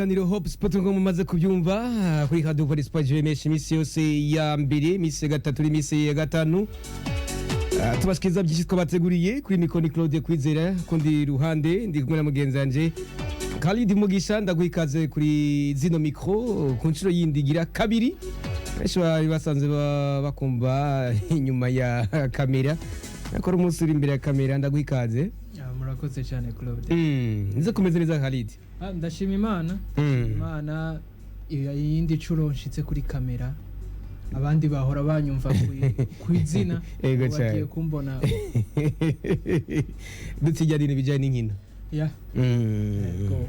Ikiganiro Hope Sport ngo mumaze kubyumva kuri Radio Police Page menshi iminsi yose ya mbere, iminsi ya gatatu n'iminsi ya gatanu. Tubashikiriza byinshi twabateguriye. Kuri micro ni Claude Kwizera, kundi ruhande ndi kumwe na mugenzi wanje Khalid Mugisha. Ndaguha ikaze kuri zino micro ku nshuro yindi igira kabiri. Benshi bari basanzwe bakumva inyuma ya kamera, ariko ari umunsi uri imbere ya kamera. Ndaguha ikaze. Murakoze cyane, Claude. Nize kumeze neza, Khalid? Ndashima Imana. Imana iyindi nshuro nshitse kuri kamera, abandi bahora banyumva ku izina, ubu bagiye kumbona. Dutijya ibintu bijyanye n'inkino. Ya. Yego.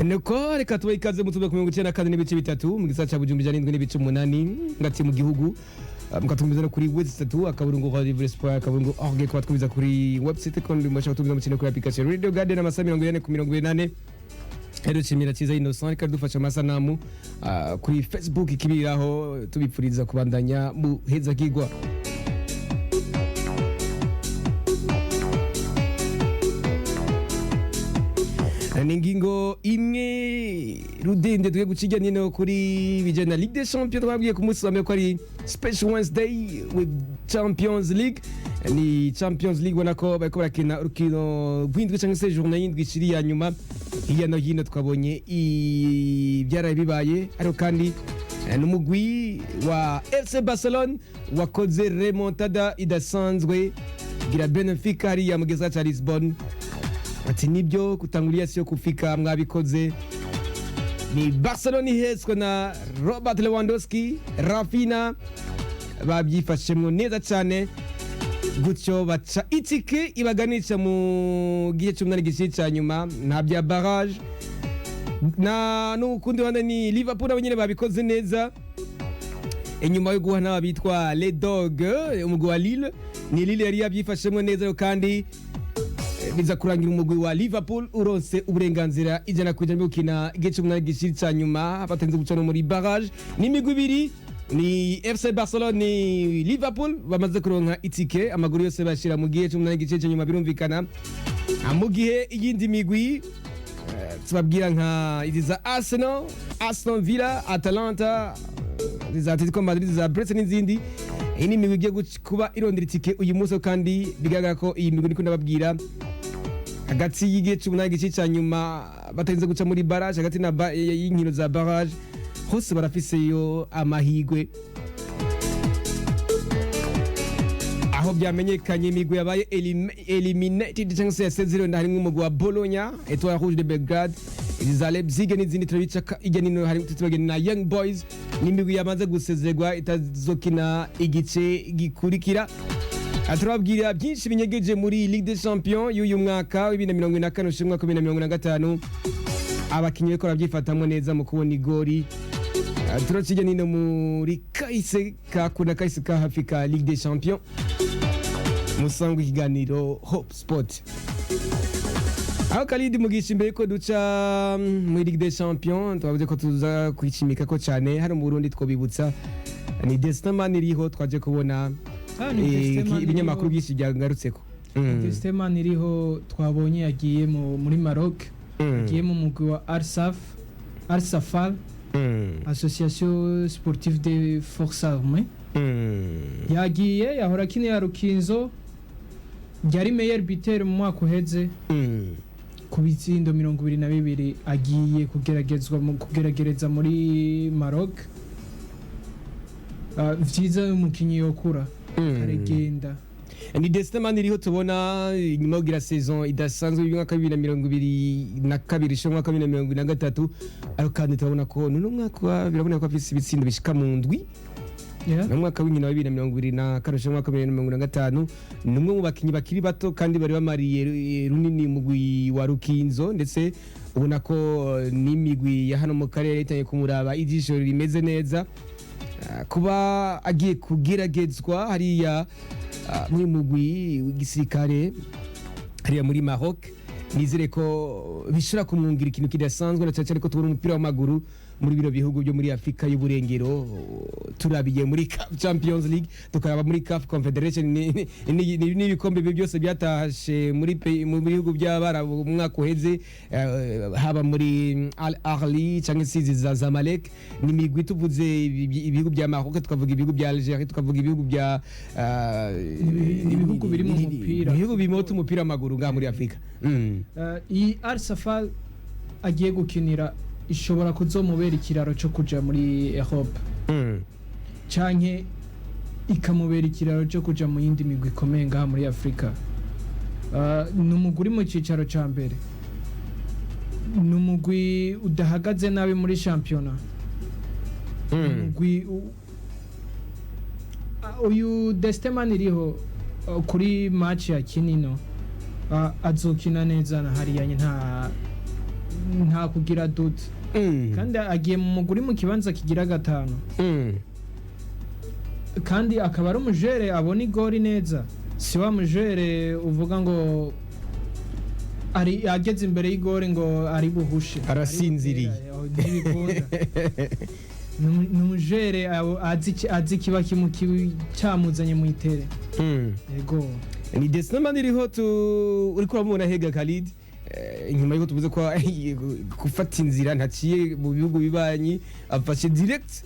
Nuko reka tubahe ikaze mutube ku 94.3 mu gisata ca Bujumbura, 7.8 ngati mu gihugu. Mukatumiza no kuri w3.rendezvous.org, kuba twumviza kuri website, ko ndimashaka kutumiza mukino kuri application Radio Garden, amasaha 40 ku 48. Rero shimira Cyiza Innocent reka dufasha amasanamu kuri Facebook ikibiraho. Tubipfuriza kubandanya muheza kigwa. Ni ingingo imwe rudende tugiye guca ijya nino kuri bijyanye na Ligue des Champions. Twabwiye ku munsi wa mbere ko ari Special Wednesday with Champions League. Ni Champions League ubona ko bariko barakina urukino rw'indwi cyangwa se journée y'indwi ishiri ya nyuma. Hirya no hino twabonye ibyaraye bibaye, ariko kandi n'umugwi wa FC Barcelone wakoze remontada idasanzwe gira Benfica hariya mu gisagara ca Lisbon. Ati nibyo, kutangulia sio kufika, mwabikoze. Ni Barcelona ihetswe na Robert Lewandowski, Raphinha, babyifashemwo neza cyane, gutyo baca itike ibaganisha mu gice cy'umunani gishiri cya nyuma, nta bya barrage. Na n'ukundi ruhande ni Liverpool, nabo nyene babikoze neza inyuma yo guha n'aba bitwa Les Dogs, umugwi wa Lille. Ni Lille yari yabyifashemwo neza kandi biza kurangira umugwi wa Liverpool uronse uburenganzira 100% bwo gukina igice cy'umunani gishiri cya nyuma, batenze guca no muri barrage. Ni imigwi ibiri, ni FC Barcelona, ni Liverpool, bamaze kuronka itike, amaguru yose bashira mu gihe cy'umunani gice cya nyuma, birumvikana. Mu gihe iyindi migwi tubabwira nka izi za Arsenal, Aston Villa, Atalanta, izi za Atletico Madrid, za Brest n'izindi, iyi ni imigwi igiye kuba irondera itike uyu munsi. Kandi bigaragara ko iyi migwi niko ndababwira, hagati y'igihe cy'umunani gice cya nyuma batarinze guca muri barrage, hagati na y'inkino za barrage hose barafiseyo amahigwe. Aho byamenyekanye imigwi yabaye eliminated cyangwa se yasezerewe, harimo umugwi wa Bologna, Etoile Rouge de Belgrade, izi za Leipzig n'izindi turabica ijya nino, hari tutibagene na Young Boys. N'imigwi yamaze gusezererwa itazokina igice gikurikira. Turababwira byinshi binyegeje muri Ligue des Champions y'uyu mwaka wa 2024 ushira umwaka wa 2025, abakinnyi bariko barabyifatamwo neza mu kubona igori. Turaca nino muri kahise ka kuna kahise ka hafi ka Ligue des Champions. Musangwa ikiganiro Hope Sport, aho Khalid Mugisha, imbere ko duca muri Ligue des Champions, twavuze ko tuza kwishimika ko cyane hano mu Burundi twobibutsa ni Destin Maniriho twaje kubona. Ni Destin Maniriho. Ibinyamakuru byinshi byagarutseko. Destin Maniriho twabonye yagiye muri Maroc, yagiye mu mugwi wa Arsaf Arsafal, Association Sportive des Forces Armées. Yagiye yahora akinira Rukinzo, yari meilleur buteur mu mwaka uheze ku bitsindo 22. Agiye kugeragezwa mu kugeragereza muri Maroc. Vyiza umukinyi yokura aregenda. Ni Destin Maniriho tubona inyuma yo kugira saison idasanzwe y'umwaka wa 2022 ishira umwaka wa 2023, ariko kandi turabona ko nuno mwaka biraboneka ko afise ibitsindo bishika mu ndwi. Mu mwaka w'inkino wa 2024 ushira umwaka wa 2025, ni umwe mu bakinyi bakiri bato kandi bari bamariye runini mugwi wa Rukinzo, ndetse ubona ko n'imigwi ya hano mu karere itangiye kumuraba ijisho rimeze neza. Kuba agiye kugeragezwa hariya muri mugwi w'igisirikare hariya muri Maroc, nizere ko bishobora kumwungira ikintu kidasanzwe, na cyane cyane ko tubona umupira w'amaguru. muri bino bihugu byo muri Afrika y'uburengero. Turabiye muri CAF Champions League, tukaraba muri CAF Confederation, n'ibikombe byose byatashe muri mu bihugu by'abarabu mu mwaka uheze, haba muri Al Ahly cyangwa se izi za Zamalek. Ni imigwi, tuvuze ibihugu bya Maroc, tukavuga ibihugu bya Algeria, tukavuga ibihugu bya Ni ibihugu biri mu mupira. Ibihugu bimota umupira w'amaguru ngaha muri Afrika. Iyi Al Safar agiye gukinira ishobora kuzomubera ikiraro cyo kuja muri Europe canke ikamubera ikiraro cyo kuja mu yindi migwi ikomeye ngaha muri Afrika. Ni umugwi uri mu cicaro ca mbere, ni umugwi udahagaze nabi muri shampiyona. Umugwi uyu Destin Maniriho, kuri match ya kinino, azokina neza na hariya nta kugira doute. Kandi agiye mu mugwi uri mu kibanza kigira gatanu. Kandi akaba ari umujere abona igori neza, si wa mujere uvuga ngo ari ageze imbere y'igori ngo ari buhushe. Arasinziriye. Ari butere, ntibikunda. Ni umujere azi ikiba cyamuzanye mu itere. Yego. Ni Destin Maniriho tu uriko uramubona hega Khalid, inyuma yuko tuvuze ko gufata inzira ntaciye mu bihugu bibanyi, afashe direct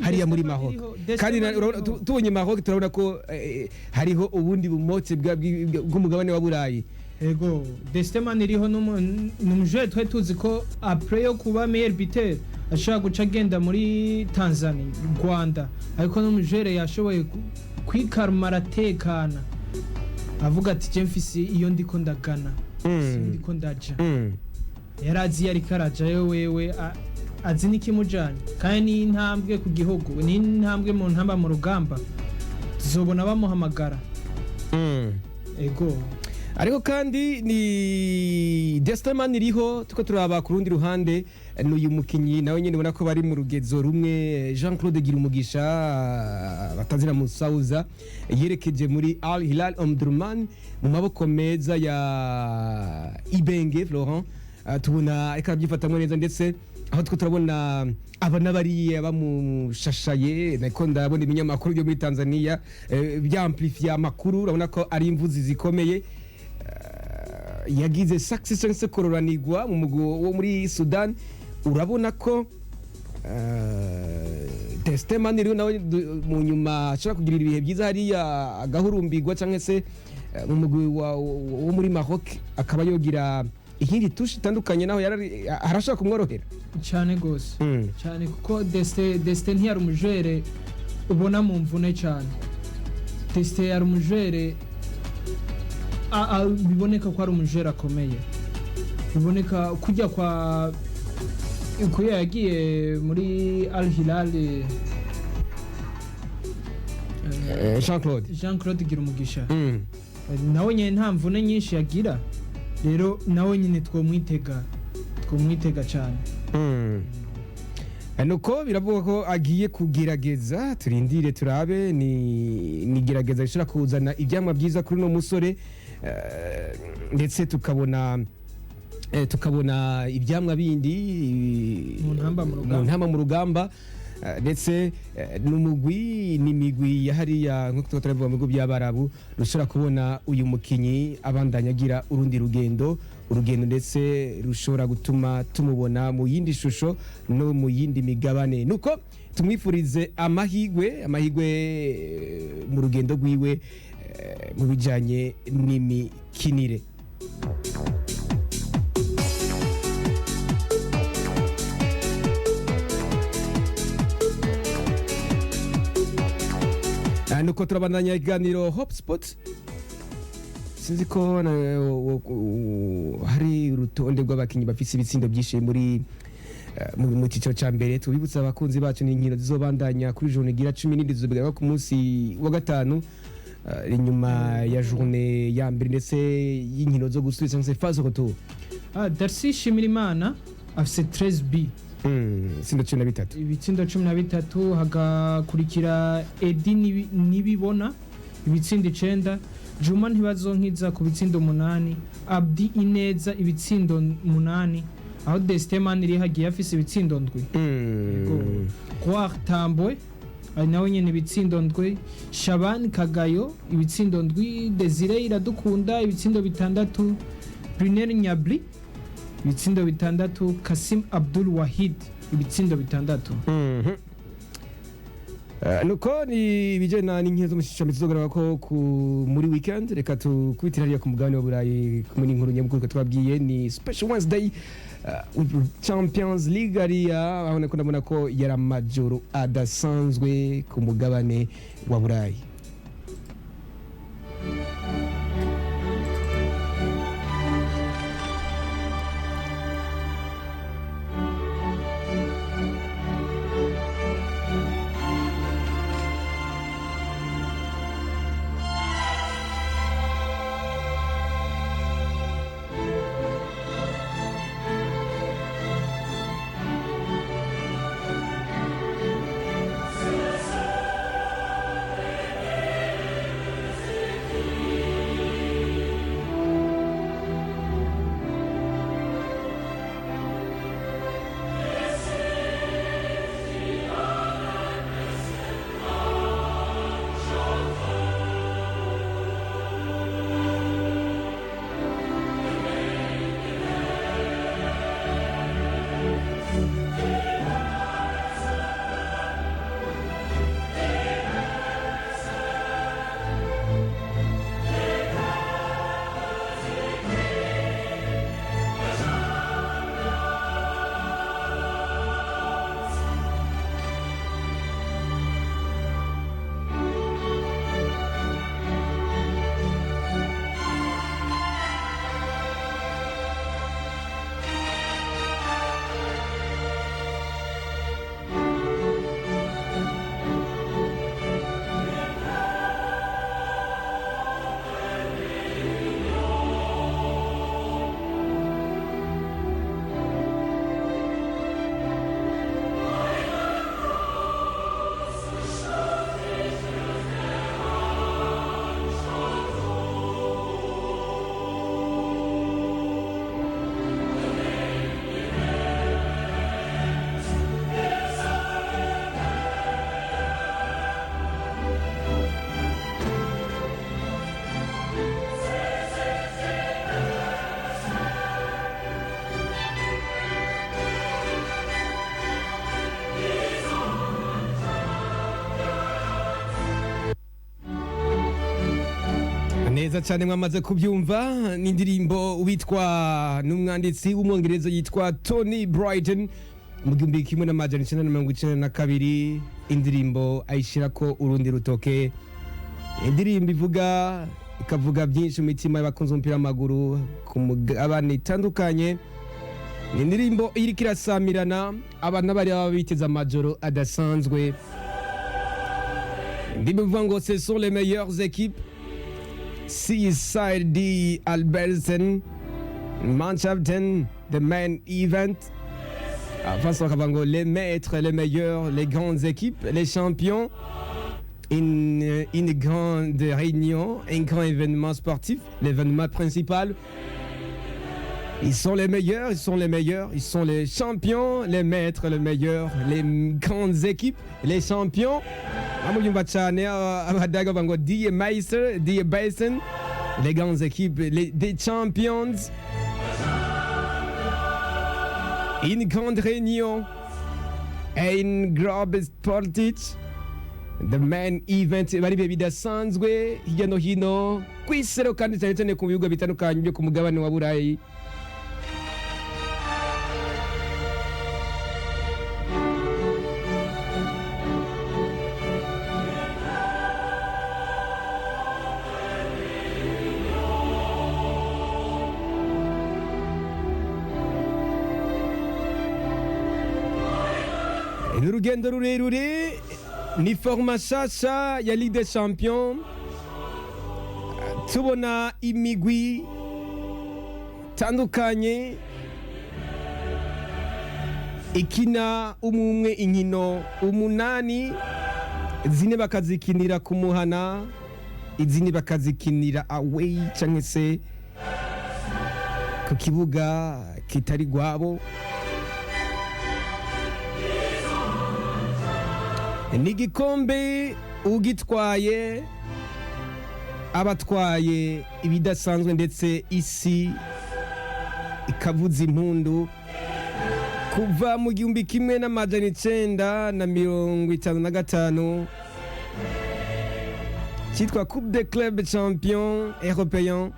hariya muri Maroc. Kandi tubonye Maroc turabona ko hariho ubundi bumotse bw'umugabane wa Burayi. Ego, Destin Maniriho ni umujere twari tuzi ko après yo kuba meilleur buteur ashobora guca agenda muri Tanzania, Rwanda, ariko n'umujere yashoboye kwikaruma, aratekana, avuga ati: "Je mfise iyo ndiko ndagana, si ndiko ndaja." Yari azi iyo ariko arajayo wewe, azi n'ikimujanye, kandi ni intambwe ku gihugu, ni intambwe mu ntamba mu rugamba, tuzobona bamuhamagara. Ego. Ariko kandi ni Destin Maniriho tuko turaba ku rundi ruhande, n'uyu mukinyi nawe nyine ubona ko bari mu rugezo rumwe, Jean Claude Girumugisha, batazira Musauza, yerekeje muri Al Hilal Omdurman mu maboko meza ya Ibenge Florent. Tubona ariko arabyifatamwo neza, ndetse aho two turabona aba n'abariya bamushashaye, nako ndabona ibinyamakuru byo muri Tanzania byamplifiye amakuru, urabona ko ari imvuzi zikomeye. Yagize success cyangwa se kororanirwa mu mugwi wo muri Sudan. Urabona ko Destin Maniriho nawe mu nyuma ashobora kugirira ibihe byiza hariya agahurumbirwa, cyangwa se mu mugwi wo muri Maroc akaba yogira ikindi touche itandukanye, naho arashobora kumworohera. Cyane gose. Cyane, kuko Destin ntiyari umujere ubona mu mvune cyane. Destin yari umujere biboneka ko ari umujere akomeye, biboneka kujya kwa kuya yagiye muri Al Hilal. Jean Claude. Jean Claude Girumugisha nawe nyine nta mvune nyinshi yagira, rero nawe nyine twomwitega cyane. Nuko biravuga ko agiye kugerageza, turindire turabe. Ni gerageza rishobora kuzana ibyamwa byiza kuri uno musore, ndetse tukabona ibyamwa bindi Mu ntamba mu rugamba. Mu ntamba mu rugamba. Ndetse n'umugwi n'imigwi ya hariya nk'uko tuba turabivuga mu bihugu by'abarabu rushobora kubona uyu mukinyi abandanya agira urundi rugendo, urugendo ndetse rushobora gutuma tumubona mu yindi shusho no mu yindi migabane. Nuko tumwifurize amahigwe mu rugendo rwiwe, mu bijanye n'imikinire. Nuko turabandanya ikiganiro Hope Sport. Sinzi ko hari urutonde rw'abakinnyi bafise ibitsindo byinshi muri mu cyiciro cya mbere. Tubibutsa abakunzi bacu ni inkino zizobandanya kuri journée igira 17, zizobera ku munsi wa gatanu, inyuma ya journée ya mbere ndetse y'inkino zo gusubiza cyangwa se phase retour. Darcy Shimirimana afise 13 b. Ibitsindo 13. Ibitsindo 13, hagakurikira Edi Nibibona ibitsindo 9, Juma Ntibazonkiza ku bitsindo 8, Abdi Ineza ibitsindo 8. Aho Destin Maniriho agiye afise ibitsindo 7. Croire Tambwe ari nawe nyene ibitsindo 7, Shaban Kagayo ibitsindo 7, Desire Iradukunda ibitsindo 6, Brunel Nyabli ibitsindo 6, Kasim Abdul Wahid ibitsindo 6. Nuko ni ibijyana n'inkino z'umushyikirano tuzogaragara ko muri weekend. Reka tukubitire hariya ku mugabane wa Burayi kumwe n'inkuru nyamukuru twabwiye ni Special Wednesday with Champions League. Hariya aho nako ndabona ko yari amajoro adasanzwe ku mugabane wa Burayi. Neza cyane, mwamaze kubyumva, ni indirimbo witwa n'umwanditsi w'umwongereza yitwa Tony Brighton mu 1992. Indirimbo ayishyira ko urundi rutoke, indirimbo ivuga ikavuga byinshi mu mitima y'abakunzi b'umupira w'amaguru ku mugabane itandukanye. Ni indirimbo iriko irasamirana abantu bari baba biteze amajoro adasanzwe. Indirimbo ivuga ngo "Ce sont les meilleures équipes", Seaside D Albertsen Mannschaften, the main event. Enfin, bakavuga ngo les maîtres, les meilleurs, les grandes équipes, les champions, une grande réunion, un grand événement sportif, l'événement principal. Ils sont les meilleurs, ils sont les meilleurs, ils sont les champions, les maîtres, les meilleurs, les grandes équipes, les champions. Bamubyumva cyane abadaga bavuga ngo die Meister, die Besten, les grandes équipes, des champions. Une grande réunion, une grande sportif, the main event. Bari ibihe bidasanzwe hirya no hino ku isi rero, kandi cyane cyane ku bihugu bitandukanye byo ku mugabane wa Burayi. Ni urugendo rurerure, ni format nshasha ya Ligue des Champions. Tubona imigwi itandukanye ikina umwe inkino 8, zine bakazikinira ku muhana, izindi bakazikinira away cyangwa se ku Ku kibuga kitari gwabo, ni igikombe ugitwaye abatwaye ibidasanzwe, ndetse isi ikavuza impundu. Kuva mu 1955 cyitwa Coupe de Club Champion Européen.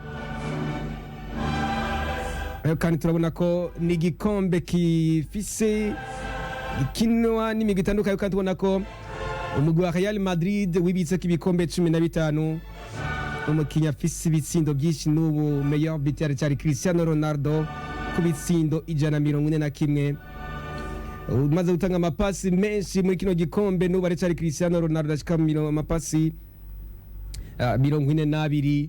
Ariko kandi turabona ko ni igikombe gifise gikinwa n'imigwi itandukanye, kandi tubona ko umugwi wa Real Madrid wibitseko ibikombe 15. Umukinnyi afise ibitsindo byinshi n'ubu, meilleur buteur, cyari Cristiano Ronaldo ku bitsindo 141. Umaze gutanga amapasi menshi muri kino gikombe n'ubu aracyari Cristiano Ronaldo, ashika amapasi 42.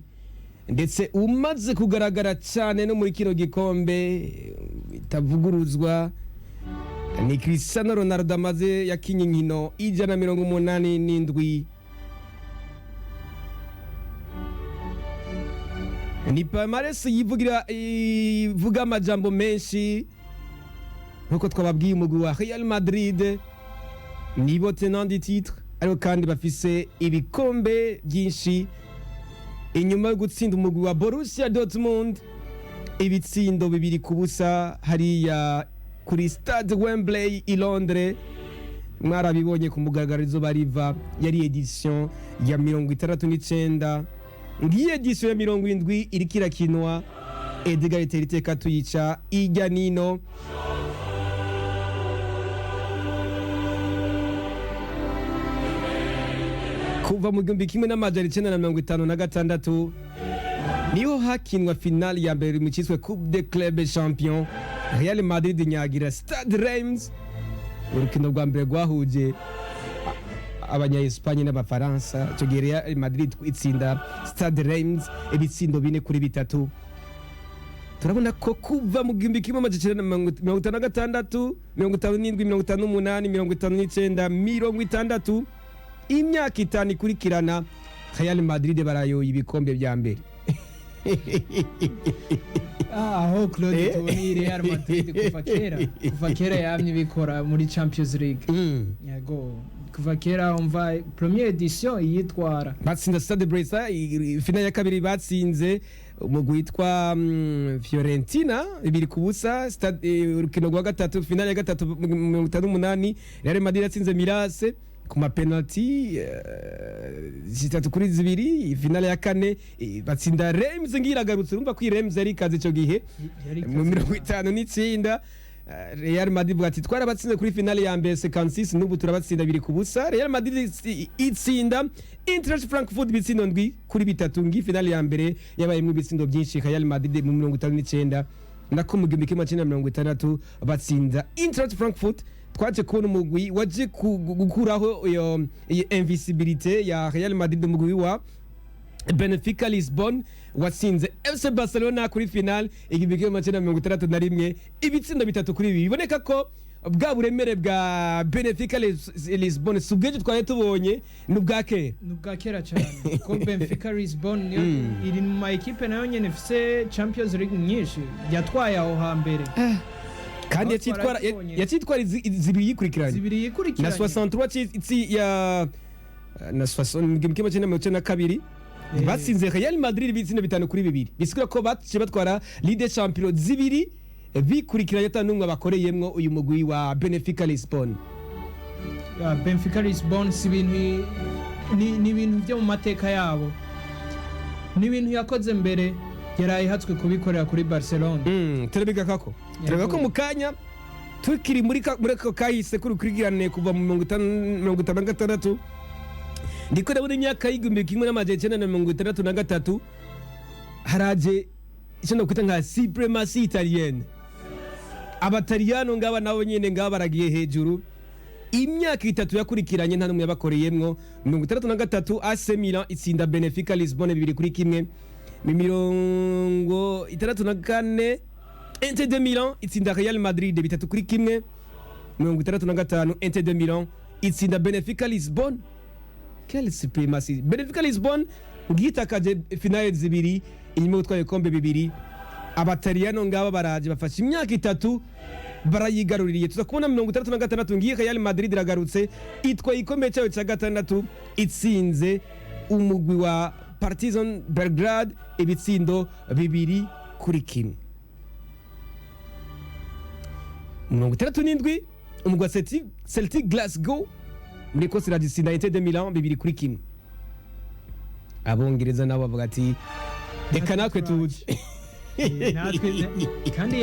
Ndetse umaze kugaragara cyane no muri kino gikombe bitavuguruzwa ni Cristiano Ronaldo, amaze yakinye inkino 187. Ni palmarès yivugira, ivuga amajambo menshi. Nkuko twababwiye, umugwi wa Real Madrid nibo tenant du titre, ariko kandi bafise ibikombe byinshi inyuma yo gutsinda umugwi wa Borussia Dortmund ibitsindo 2-0 hariya kuri Stade Wembley i Londres. Mwarabibonye ku mugaragaro, izuba riva. Yari édition ya 69. Ngiyi édition ya 70 iriko irakinwa. Edgar itera iteka tuyica ijya nino. Kuva mu 1956 niho hakinwa finale ya mbere mu cyiswe Coupe de Club Champion. Real Madrid inyagira Stade Reims. Urukino rwa mbere rwahuje abanya Espagne n'Abafaransa. Icyo gihe Real Madrid itsinda Stade Reims ibitsindo 4-3. Turabona ko kuva mu 1956, 57, 58, 59, 60, imyaka 5 ikurikirana, Real Madrid barayoye ibikombe bya mbere. Aho Claude, tubona iyi Real Madrid kuva kera yamye ibikora muri Champions League. Yego, kuva kera, umva première édition yitwara. Batsinda Stade Brest. Finale ya kabiri batsinze umugwi witwa Fiorentina 2-0. Urukino rwa gatatu, finale ya gatatu, 58, Real Madrid yatsinze Mirase ku ma penalty 3-2. Finale ya kane batsinda Reims. Ngiragarutse, urumva ko iyi Reims yari ikaze ico gihe. Yari mu 59 Real Madrid bwati twarabatsinze kuri finale ya mbere 56, n'ubu turabatsinda 2-0. Real Madrid itsinda Eintracht Frankfurt ibitsindo 7-3. Ngi finale ya mbere yabayemwo ibitsindo byinshi, Real Madrid mu 59, nako mu 1960 batsinda Eintracht Frankfurt. Twaje kubona umugwi waje gukuraho iyo invisibilité ya Real Madrid, umugwi wa Benfica Lisbon watsinze FC Barcelona kuri final 1961 ibitsindo 3-2. Biboneka ko bwa buremere bwa Benfica Lisbon si ubw'ejo twari tubonye, ni ubwa kera. Ni ubwa kera cyane, kuko Benfica Lisbon niyo iri mu ma ekipe nayo nyene ifise Champions League nyinshi yatwaye aho hambere. Kandi Aho yacitwara twarabibonye. yacitwara zibiri yikurikiranye. Zibiri Na yikurikiranye. 63 ya na 1992 batsinze Real Madrid ibitsindo 5-2. Bisigura ko baciye batwara Ligue des Champions zibiri bikurikiranye ata n'umwe bakoreyemwo uyu mugwi wa Benfica Lisbon. Ya, Benfica Lisbon si ibintu, ni ibintu byo mu mateka yabo, ni ibintu yakoze mbere, yaraye ihatswe kubikorera kuri Barcelona. Turabigakako, turabiga ko mu kanya tukiri muri ako kahise k'urukurikirane kuva mu 56. Ndiko ndabona imyaka y'1963 haraje icyo nakwita nka supremacy italienne. Abataliyano ngaba nabo nyene ngaba baragiye hejuru. Imyaka 3 yakurikiranye nta n'umwe yabakoreyemwo. 63 AC Milan itsinda Benfica Lisbonne 2-1. Mu 64 Inter de Milan itsinda Real Madrid 3-1. 65 Inter de Milan itsinda Benfica Lisbonne. Quelle supremacy! Benfica Lisbonne ngitakaje finale zibiri inyuma yo gutwara ibikombe bibiri. Abataliyano ngaba baraje, bafashe imyaka 3 barayigaruririye. Tuza kubona 66 ngiye Real Madrid iragarutse, itwaye igikombe cyayo cya gatandatu, itsinze umugwi wa Partizan Belgrade ibitsindo 2-1. 67 umugwi wa Celtic Glasgow muri Ecosse iradutsinda Inter de Milan 2-1. Abongereza nabo bavuga ati reka natwe tuze. Natwe kandi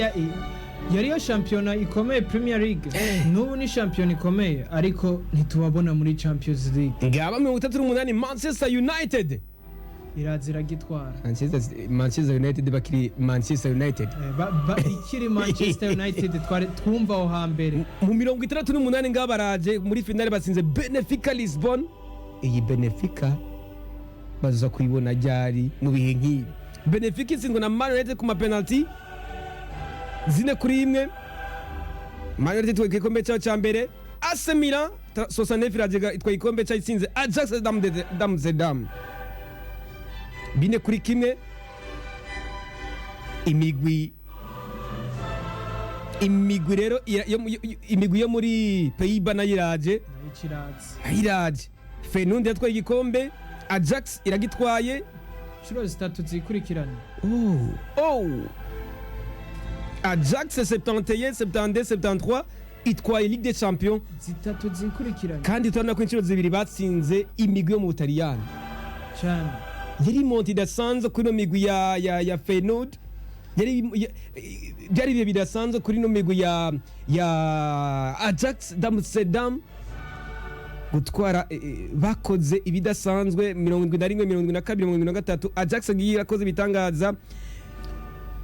yariyo shampiyona ikomeye, Premier League n'ubu ni shampiyona ikomeye, ariko ntitubabona muri Champions League. Ngaba 38 Manchester United iraza iragitwara. Manchester United bakiri Manchester United. Ikiri Manchester United twari twumva aho hambere. Mu 68 ngaba baraje muri finale, batsinze Benfica Lisbon. Iyi Benfica baza kuyibona ryari mu bihe nk'ibi? Benfica itsindwa na Man United ku mapenalty 4-1. Man United itwaye igikombe cyayo cya mbere. AC Milan 69 iraje itwaye igikombe cyayo, itsinze Ajax d'Amsterdam 4-1. Imigwi rero imigwi yo muri Pays-Bas nayo iraje. Nayo iraza. Nayo iraje. Feyenoord yatwaye igikombe, Ajax iragitwaye inshuro zitatu zikurikirana. Oh. Ajax 71, 72, 73 itwaye Ligue des Champions. Zitatu zikurikirana. Kandi turabona ko inshuro zibiri batsinze imigwi yo mu Butaliyani. Cyane. Yari monte idasanzwe kuri ino migwi ya Feyenoord. Byari ibihe bidasanzwe kuri ino migwi ya Ajax d'Amsterdam gutwara, bakoze ibidasanzwe 71, 72, 73. Ajax ngiye irakoze ibitangaza.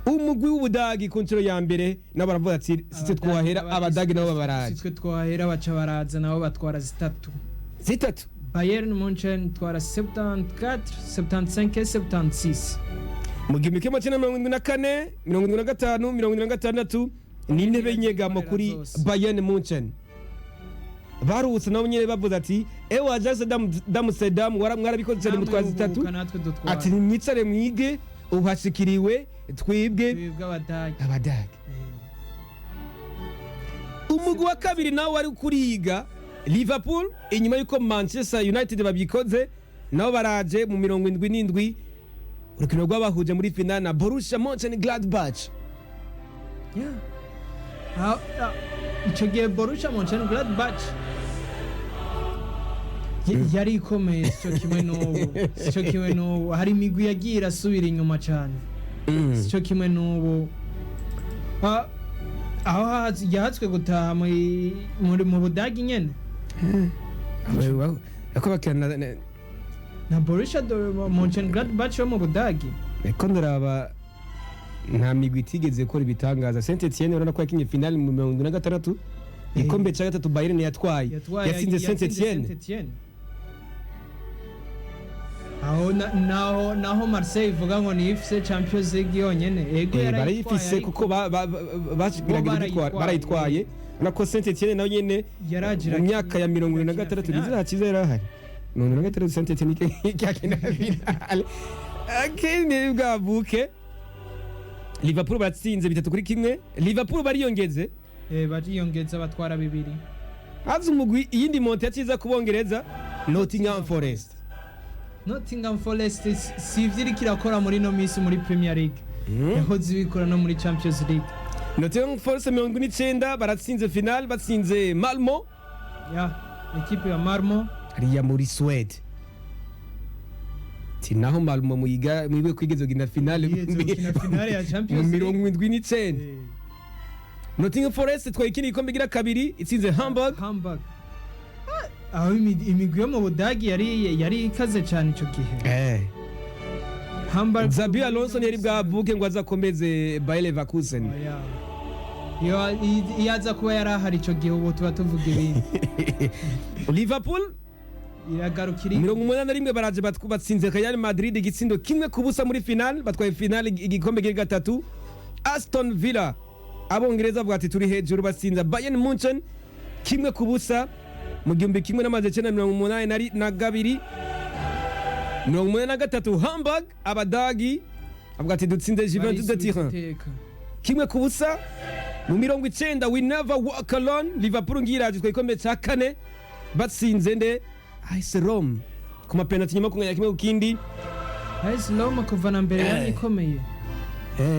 Umugwi w'Ubudagi ku nshuro ya mbere nabo baravuga ati sitwe twahera. Abadagi nabo babaraje. Sitwe twahera, baca baraza nabo batwara zitatu. Zitatu. Bayern Munchen twara 74, 75, 76. Mu 1974, 75, 76 ni intebe y'inyegamo kuri Bayern Munchen. Baruhutse nabo nyine, bavuze ati ewe Ajax d'Amsterdam, mwarabikoze cyane, mutwaza zitatu. Namwe natwe dutwara. Ati nimwicare mwige, ubu hashikiriwe twibwe. Twebwe Abadage. Abadage. Umugwi wa kabiri nawe wari kuriga, Liverpool, inyuma y'uko Manchester United babikoze, nabo baraje mu 77, urukino rwabahuje muri finale na Borussia Mönchengladbach. Yeah. Ico gihe Borussia Mönchengladbach yari ikomeye, sico kimwe n'ubu, sico kimwe n'ubu. Hari imigwi yagiye irasubira inyuma cyane, sico kimwe n'ubu. Aho yahatswe gutaha mu Budagi nyene. Ako bakina Na Borussia Mönchengladbach yo mu Budagi. Ko ndaraba nta migwi itigeze gukora ibitangaza. Saint Etienne urabona ko yakinye finale mu 76, igikombe cya gatatu Bayern yatwaye, yatsinze Saint Etienne. Saint-Etienne. Aho naho Marseille ivuga ngo ni ifise Champions League yonyene, ego. Eh, Yarayitwaye, barayifise ariko kuko bagerageje bo gutwara, barayitwaye. Urabona ko Saint Etienne nayo nyene yaragira mu myaka ya 76 irakina nizo hakiza yari ahari 76, Saint Etienne ikakina finale akene bwavuke. Liverpool baratsinze 3-1, Liverpool bariyongeze. Bariyongeza batwara bibiri. Haza umugwi, iyindi monte yaciza kubongereza, Nottingham Forest. Nottingham Forest si ivyo iriko irakora muri ino minsi muri Premier League yahoze ibikora no muri Champions League. Nottingham Forest 79 baratsinze finale, batsinze Malmo. Ya ekipe ya Malmo. Hariya muri Swede. Ti naho Malmo muyiga mwiwe kwigeze gukina finale Yigeze gukina finale ya mu Champions League. 79. Nottingham Forest itwaye ikindi gikombe gira kabiri, itsinze Hamburg. Hamburg. Aho imigwi yo mu Budagi yari ikaze cyane ico gihe. Hamburg. Xabi Alonso ntiyari bwavuke ngo azakomeze Bayer Leverkusen. Oya. Iyo aza kuba yari ahari ico gihe, ubu tuba tuvuga ibindi. Liverpool iragarukira 81 baraje, batsinze Real Madrid igitsindo 1-0 muri finale, batwaye finale igikombe gira gatatu. Aston Villa, Abongereza bavuga ati turi hejuru, batsinza Bayern Munchen 1-0 mu 1982. 83 Hamburg, Abadagi. Avuga ati dutsinze Juventus de Barisubiza Turin iteka. 1-0. Mu 90, "We never walk alone", Liverpool ngiraje itwaye igikombe ca kane, batsinze nde? AS Rome ku mapenalty nyuma kunganya 1-1. AS Roma kuva na mbere yari ikomeye,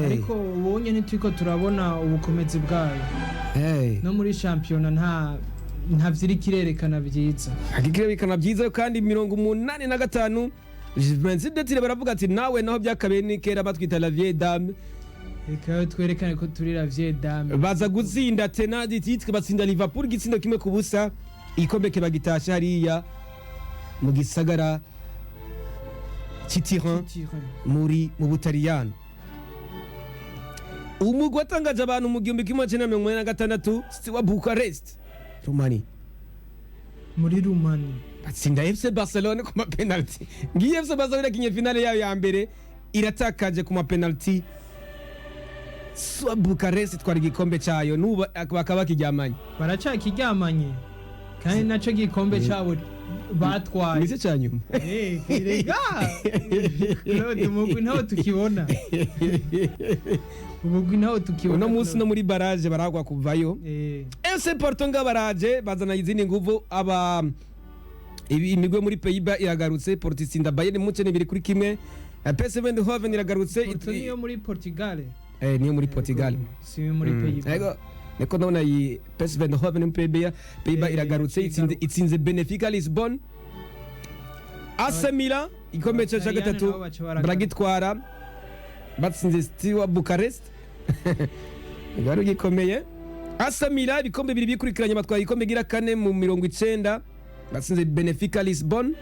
ariko ubonye ntituriko turabona ubukomezi bwayo no muri shampiyona, nta vyiriko irerekana vyiza. Hakikirabikana byiza. Kandi 85, Juventus de Turin baravuga ati nawe naho byakabaye ni kera batwita la vieille dame. Reka twerekane ko turi la vieille dame. Baza gutsinda tenant du titre, batsinda Liverpool igitsindo 1-0, igikombe kiba gitashe hariya mu gisagara c'i Turin, Turin. muri mu Butaliyani. Umugwi watangaje abantu mu 1986, wa Bucharest, Romani. Muri Rumani. Batsinda FC Barcelone ku mapenalty. Ngiye FC Barcelone yakinye finale yayo ya mbere, iratakaje ku mapenalty. Steaua Bucharest itwara igikombe cyayo, n'ubu bakaba bakiryamanye. Baracakiryamanye kandi naco gikombe cabo batwaye. Nicyo cya nyuma. Eh, erega Claude, umugwi ntawo tukibona, umugwi ntawo tukibona. Uno munsi no muri barrage baragwa kuvayo. FC Porto nga baraje bazana izindi nguvu, aba imigwe muri Pays-Bas iragarutse. Porto itsinda Bayern Munchen 2-1. PSV Eindhoven iragarutse. Porto niyo muri Portugal? Niyo muri Portugal. Si muri Pays-Bas. Ego, niko ndabona iyi PSV Eindhoven muri Pays-Bas, Pays-Bas iragarutse, itsinze igaruka. itsinze Benfica Lisbon. AC Milan igikombe cyo cya Abataliyani gatatu nabo baca baragaruka. baragitwara, batsinze Steaua Bucharest, bari gikomeye. AC Milan ibikombe bibiri bikurikiranye, batwaye igikombe gira kane mu 90, batsinze Benfica Lisbon.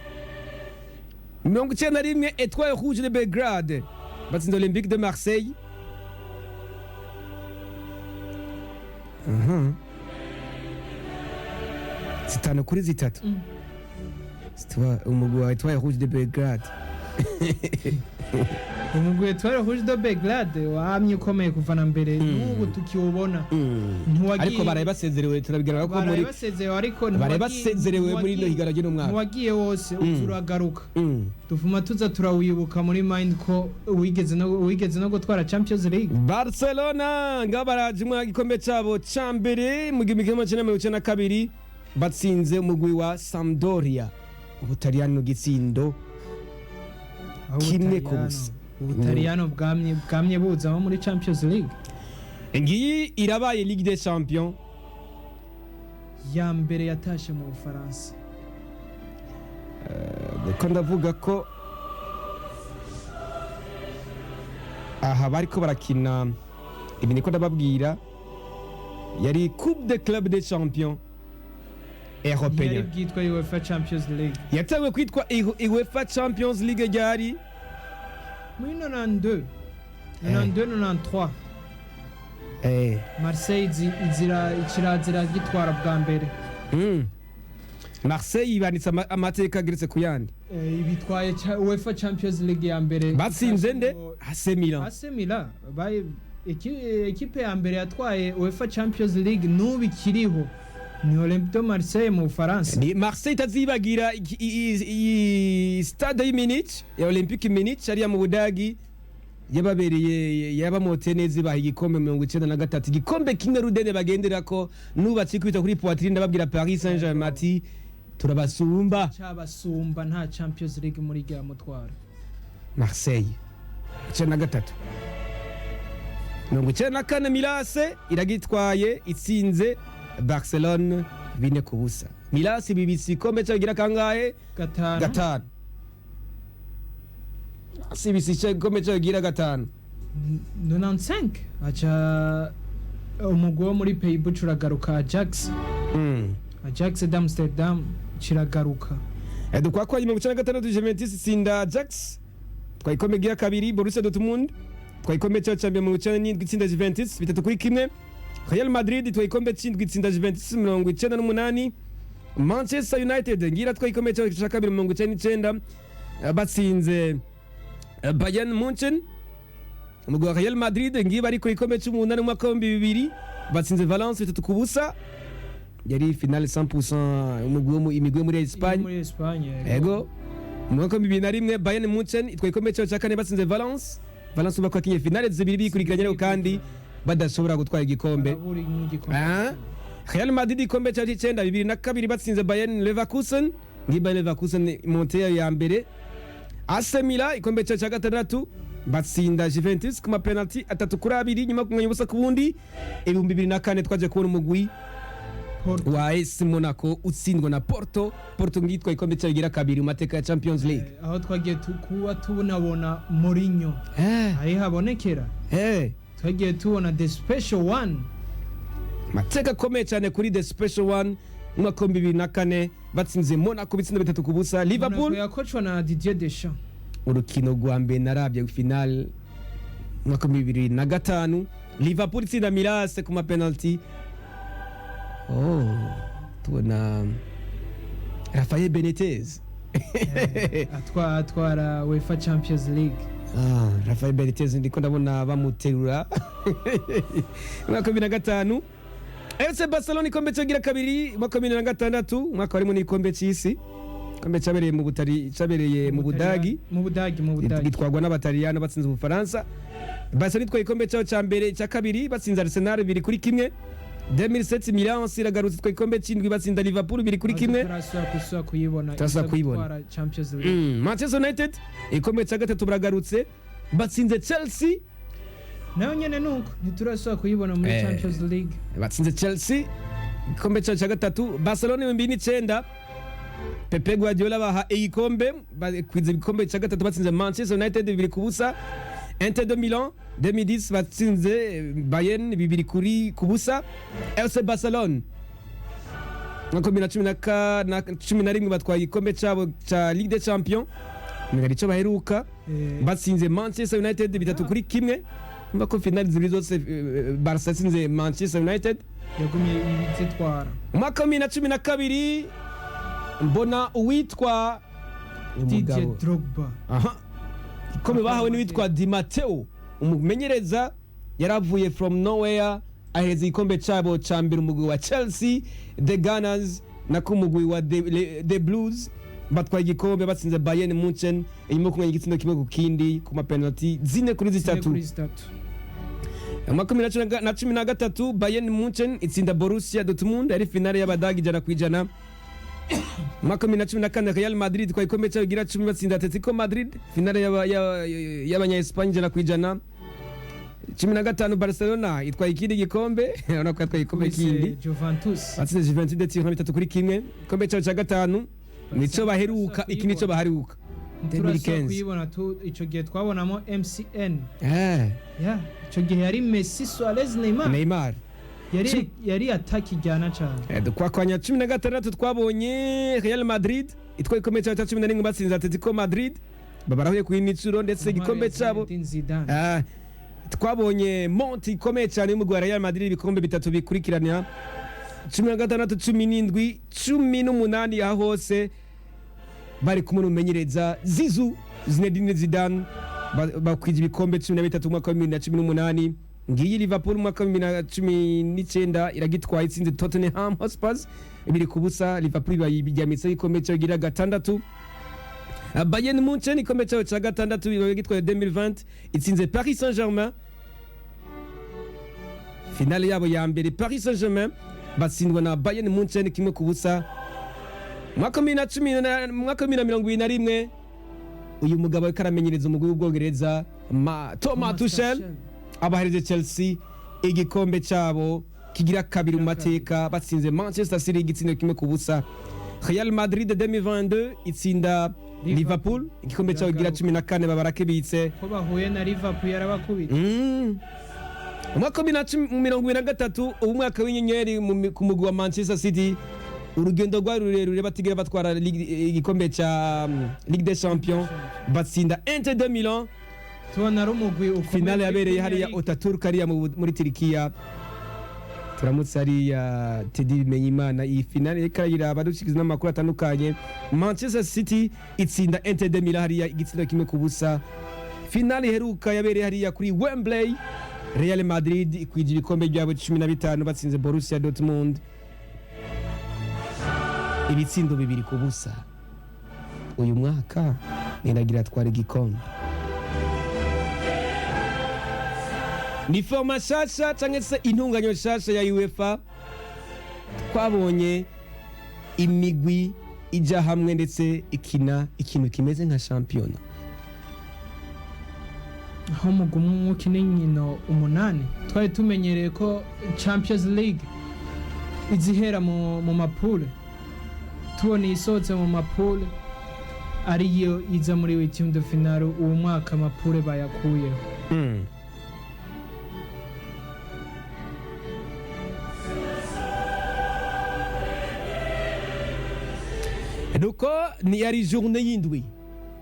91, Etoile Rouge de Belgrade batsinze Olympique de Marseille. 5-3. Umugwi wa Etoile Rouge de Belgrade. Umugwi Etoile Rouge de Belgrade wamye ukomeye kuva na mbere, n'ubu tukiwubona. Ntiwagiye- Ariko baraye basezerewe, turabigaragara ko baraye muri basezerewe, ariko baraye basezerewe muri ino higanwa ry'uno mwaka. Ntiwagiye wose, turagaruka, dufuma tuza turawibuka muri mind ko wigeze no gutwara Champions League. Barcelona ngabo baraje mu gikombe cyabo ca mbere mu 1992, batsinze umugwi wa Sampdoria, Ubutaliyani, mu gitsindo Aho 1-0. Ubutaliyano bwamye buzamo muri Champions League. Ngiyi irabaye Ligue des Champions ya mbere yatashe mu Bufaransa. Ko ndavuga ko aha bariko barakina ibi, niko ndababwira, yari Coupe de Club des Champions Yari européen. bwitwa UEFA Champions League. Yatanguye kwitwa UEFA Champions League ryari? Muri 92, 92, 93. Marseille izira ikirazira gitwara bwa mbere. Marseille ibanditse amateka ageretse ku yandi. Ibitwaye UEFA Champions League ya mbere. Batsinze nde? AC Milan. AC Milan baye ekipe ya mbere yatwaye UEFA Champions League, n'ubu ikiriho ni Olympique de Marseille mu Bufaransa. Ni Marseille itazibagira iyi stade y'i Munich ya Olympique Munich hariya mu Budagi, yababereye, yabamoteye neza, ibaha igikombe 93, igikombe kimwe rudende bagendera ko nubatse kwita kuri poitrine. Ndababwira Paris Saint-Germain ati turabasumba. Cabasumba, nta Champions League muri rya mutwaro. Marseille 93. 94, Milan AC iragitwaye, itsinze Barcelone 4-0. Milan AC bibitse igikombe cyayo gira kangahe? Gatanu. Gatanu. AC ibitse igikombe cyayo gira gatanu. 95 aca umugwi wo muri Pays-Bas uragaruka, Ajax. Ajax d'Amsterdam kiragaruka. Dukwakwa 96, Juventus itsinda Ajax, twayikombe gira kabiri. Borussia Dortmund twayikombe cyayo cya mbere mu 97, itsinda Juventus 3-1. Real Madrid twayikombe cy'indwi, itsinda Juventus 98. Manchester United ngira twayikombe cyayo cya kabiri 99, batsinze Bayern Munchen. Umugwi wa Real Madrid ngiba ariko igikombe cy'umunani mu mwaka w'2000, batsinze Valence 3-0, yari finale 100% umugwi wo imigwi yo muri Espagne. Muri Espagne. Ego, mu mwaka wa 2001, Bayern Munchen itwaye igikombe cyayo cya kane, batsinze Valence. Valence ubako yakinye finale zibiri bikurikiranye ariko kandi badashobora gutwara igikombe. Barabura n'igikombe. Ah. Real Madrid igikombe cya cy'icenda 2002 batsinze Bayern Leverkusen, ngi Bayern Leverkusen monte yayo ya mbere. AC Milan igikombe cya gatandatu batsinda Juventus ku mapenalty 3-2 nyuma yo kunganya 0-0. 2004 twaje kubona umugwi Porto. wa AS Monaco utsindwa na Porto. Porto ngitwa igikombe cyayo gira kabiri mu mateka ya Champions League. Aho twagiye kuba tubonabona Mourinho aho habonekera, twagiye tubona the special one. Mateka akomeye cyane kuri the special one mu mwaka wa 2004 batsinze Monaco ibitsindo 3-0. Liverpool Monaco yakocwa na Didier Deschamps. Urukino rwa mbere narabye final mwaka wa 2005, Liverpool itsinda Milan ku mapenalty. Oh, tubona Rafael Benitez. Atwara UEFA Champions League. Ah, Rafael Benitez ndiko ndabona bamuterura. Mwaka wa 2005 FC Barcelona ikombe cyagira kabiri. Mwaka wa 2006, umwaka warimo n'igikombe cy'isi, igikombe cyabereye mu Butari, cyabereye mu Budagi. Mu Budagi, mu Budagi. Gitwarwa n'Abataliyano batsinze Ubufaransa. Barcelona itwaye igikombe cyayo cya mbere cya kabiri batsinze Arsenal 2-1. 2007 Milan iragarutse itwaye igikombe cy'indwi batsinda Liverpool 2-1. Turasubira gusubira kuyibona. Turasubira iza kuyibona. gutwara Champions League. Manchester United igikombe cya gatatu baragarutse batsinze Chelsea. Nayo nyene nuko ntiturasubira kuyibona muri Champions League. Batsinze Chelsea igikombe cyayo cya gatatu. Barcelona 2009 Pepe Guardiola baha igikombe, bakwiza igikombe cya gatatu batsinze Manchester United 2-0. Inter de Milan 2010 batsinze Bayern 2-0. FC Barcelona mwaka wa 2011 batwaye igikombe cyabo cya Ligue des Champions, ni icyo baheruka, batsinze Manchester United 3-1. Umva ko finali zibiri zose Barca yatsinze Manchester United. Yagumye ibizitwara. Umwaka wa 2012 mbona uwitwa Didier umugabo. Drogba. Aha, igikombe bahawe n'uwitwa Di Matteo, umumenyereza yaravuye from nowhere aheza igikombe cyabo cya mbere umugwi wa Chelsea, the Gunners, nako umugwi wa the Blues batwaye igikombe batsinze Bayern Munchen inyuma yo kunganya igitsindo 1-1 ku mapenalty 4-3. Kuri zitatu. Umwaka wa 2013 Bayern Munchen itsinda Borussia Dortmund, yari finale y'Abadagi 100%. Umwaka wa 2014 Real Madrid itwaye igikombe cyayo gira 10 batsinda Atletico Madrid, finale y'Abanya-Espagne 100%. 15 Barcelona itwaye ikindi gikombe, urabona ko yatwaye igikombe Kubise kindi. Juventus. Batsinze Juventus de Turin 3-1, igikombe cyayo cya gatanu nico baheruka, iki nico baheruka. Ntiturasubira 2015. kuyibona ico gihe twabonamo MCN. Eh, yeah, ico gihe yari Messi, Suarez, Neymar. Neymar. Yari ataki ijyana cyane. Kwa 16 twabonye Real Madrid itwaye igikombe cyayo cya 11 batsinze Atletico Madrid, babarahuye ku yindi ndetse igikombe cyabo. Zinedine Zidane. Ah, twabonye monti ikomeye cyane y'umugwi wa Real Madrid, ibikombe bitatu bikurikirana, 16, 17, 18, aho hose bari kumwe n'umumenyereza Zizu, Zinedine Zidane, bakwije ibikombe 13 mu mwaka wa 2018. Ngiyi Liverpool mu mwaka wa 2019 iragitwaye itsinze Tottenham Hotspur 2-0. Liverpool bayijyamitseho igikombe cyayo gira gatandatu. Bayern Munchen igikombe cyayo cya gatandatu gitwaye 2020 itsinze Paris Saint-Germain, finale yabo ya mbere. Paris Saint-Germain batsindwa na Bayern Munchen 1-0. Mwaka wa 2021 uyu mugabo ariko aramenyereza umugwi w'Ubwongereza, Thomas Tuchel, abahereze Chelsea igikombe cyabo kigira kabiri mu mateka batsinze Manchester City igitsindo 1-0. Real Madrid 2022 itsinda Liverpool igikombe cyabo kigira 14 babarakibitse. Ko bahuye na Liverpool yarabakubita. Umwaka wa 2023 ubu mwaka w'inyenyeri ku mugwi wa Manchester City, urugendo rwari rurerure batigera batwara igikombe cya Ligue des Champions, batsinda Inter de Milan. Tubona ari umugwi ukomeye Finale muri yabereye Premier hariya League. Otaturk hariya muri Turikiya. Turamutse hariya Teddy Bimenyimana, iyi finale reka arayiraba dushikiza n'amakuru atandukanye. Manchester City itsinda Inter de Milan hariya igitsindo 1-0. Finale iheruka yabereye hariya kuri Wembley, Real Madrid ikwije ibikombe byabo 15 batsinze Borussia Dortmund ibitsindo 2-0. Uyu mwaka niragira atwara igikombe. Ni format nshasha cyangwa se intunganyo nshasha ya UEFA. Twabonye imigwi ijya hamwe ndetse ikina ikintu kimeze nka shampiyona, aho umugwi umwe ukina inkino umunani. Twari tumenyereye ko Champions League izihera mu ma poules, tubona iyisohotse mu ma poules ariyo iza muri huitième de finale. Uwo mwaka ama poules bayakuyeho. Nuko ni yari journée y'indwi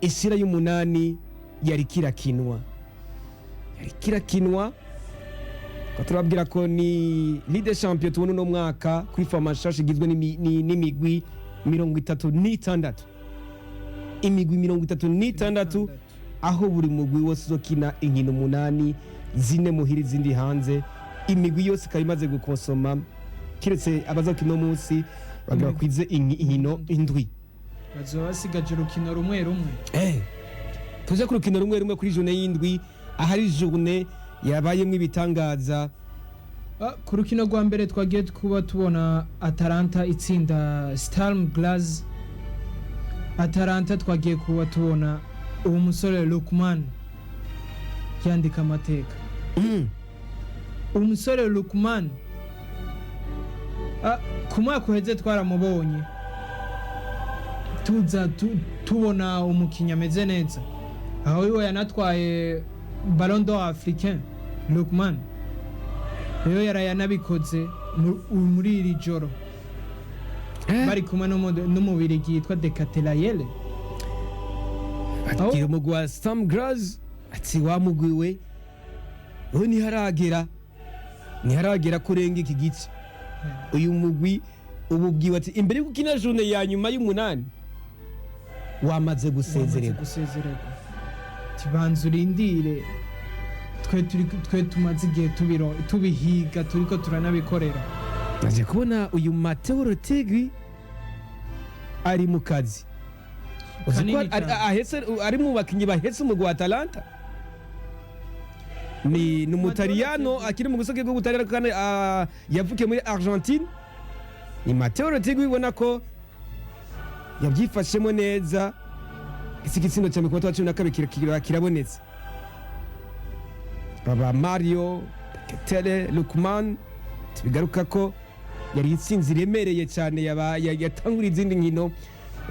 isira y'umunani, yari kirakinwa, yari kirakinwa. Ko turababwira ko ni Ligue des Champions tubona uno mwaka kuri format nshasha igizwe n'imigwi 36, imigwi 36, aho buri mugwi wose uzokina inkino umunani, zine muhira, izindi hanze. Imigwi yose ikaba imaze gukonsoma, kiretse abazokina uno munsi bagira bakwize inkino indwi. Bazoba basigaje urukino rumwe rumwe. Tuje ku rukino rumwe rumwe kuri journée y'indwi, ahari journée yabayemwo ibitangaza. Ku rukino rwa mbere twagiye kuba tubona Atalanta itsinda Sturm Graz. Atalanta twagiye kuba tubona uwo musore Lookman yandika amateka. Uwo musore Lookman, ku mwaka uheze twaramubonye tuza tubona umukinnyi ameze neza, aho iwe yanatwaye Ballon d'Or africain. Lookman rero yarayanabikoze muri iri joro bari kumwe n'umubirigi yitwa De Ketelaere. Bagira umugwi wa Sturm Graz ati: "Wa mugwi we, we ntiharagera, ntiharagera kurenga iki gice." Uyu mugwi ubu bwiwe ati: "Imbere y'uko ukina journée ya nyuma y'umunani, wamaze wamaze gusezererwa." Gusezererwa. Tibanza urindire, twe turi, twe tumaze igihe tubihiga, turiko turanabikorera. Naje kubona uyu Mateo Retegui ari mu kazi. Uzi ko Kanini ari- cyane. Ahetse, ari mu bakinnyi bahetse umugwi wa Atalanta. Ni umutaliyano akiri mu gusoke bw'Ubutaliyano kandi yavukiye muri Argentine. Ni Mateo Retegui, ubona ko yabyifashemo neza. Iki gitsindo cya 32 kirabonetse. Baba Mario Ketele Lookman, tubigaruka ko yari itsinzi iremereye cyane, yatangura izindi nkino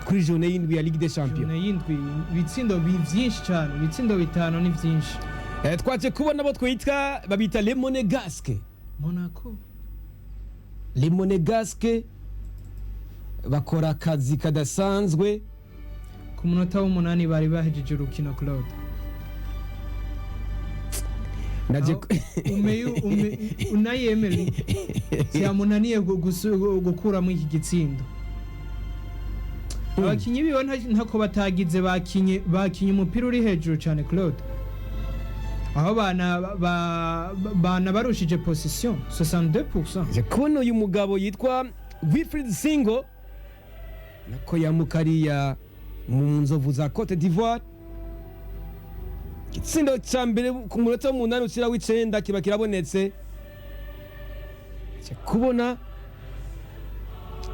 kuri journée y'indwi ya Ligue des Champions. Journée y'indwi, ibitsindo byinshi cyane, ibitsindo bitanu ni byinshi. Twaje kubona abo twitwa, babita les Monégasques. Monaco. Les Monégasques bakora akazi kadasanzwe. Ku munota w'umunani bari bahejeje urukino, Claude. Naje Aho Unai Emery vyamunaniye gukuramo iki gitsindo. Abakinyi biwe ntako batagize, bakinye umupira uri hejuru cyane, Claude, aho bana barushije possession 62%. Naje kubona uyu mugabo yitwa Wilfried Singo, nako yamukariya mu nzovu za Cote d'Ivoire. Igitsindo cya mbere ku munota w'umunani ushyira w'icenda kiba kirabonetse. Naje kubona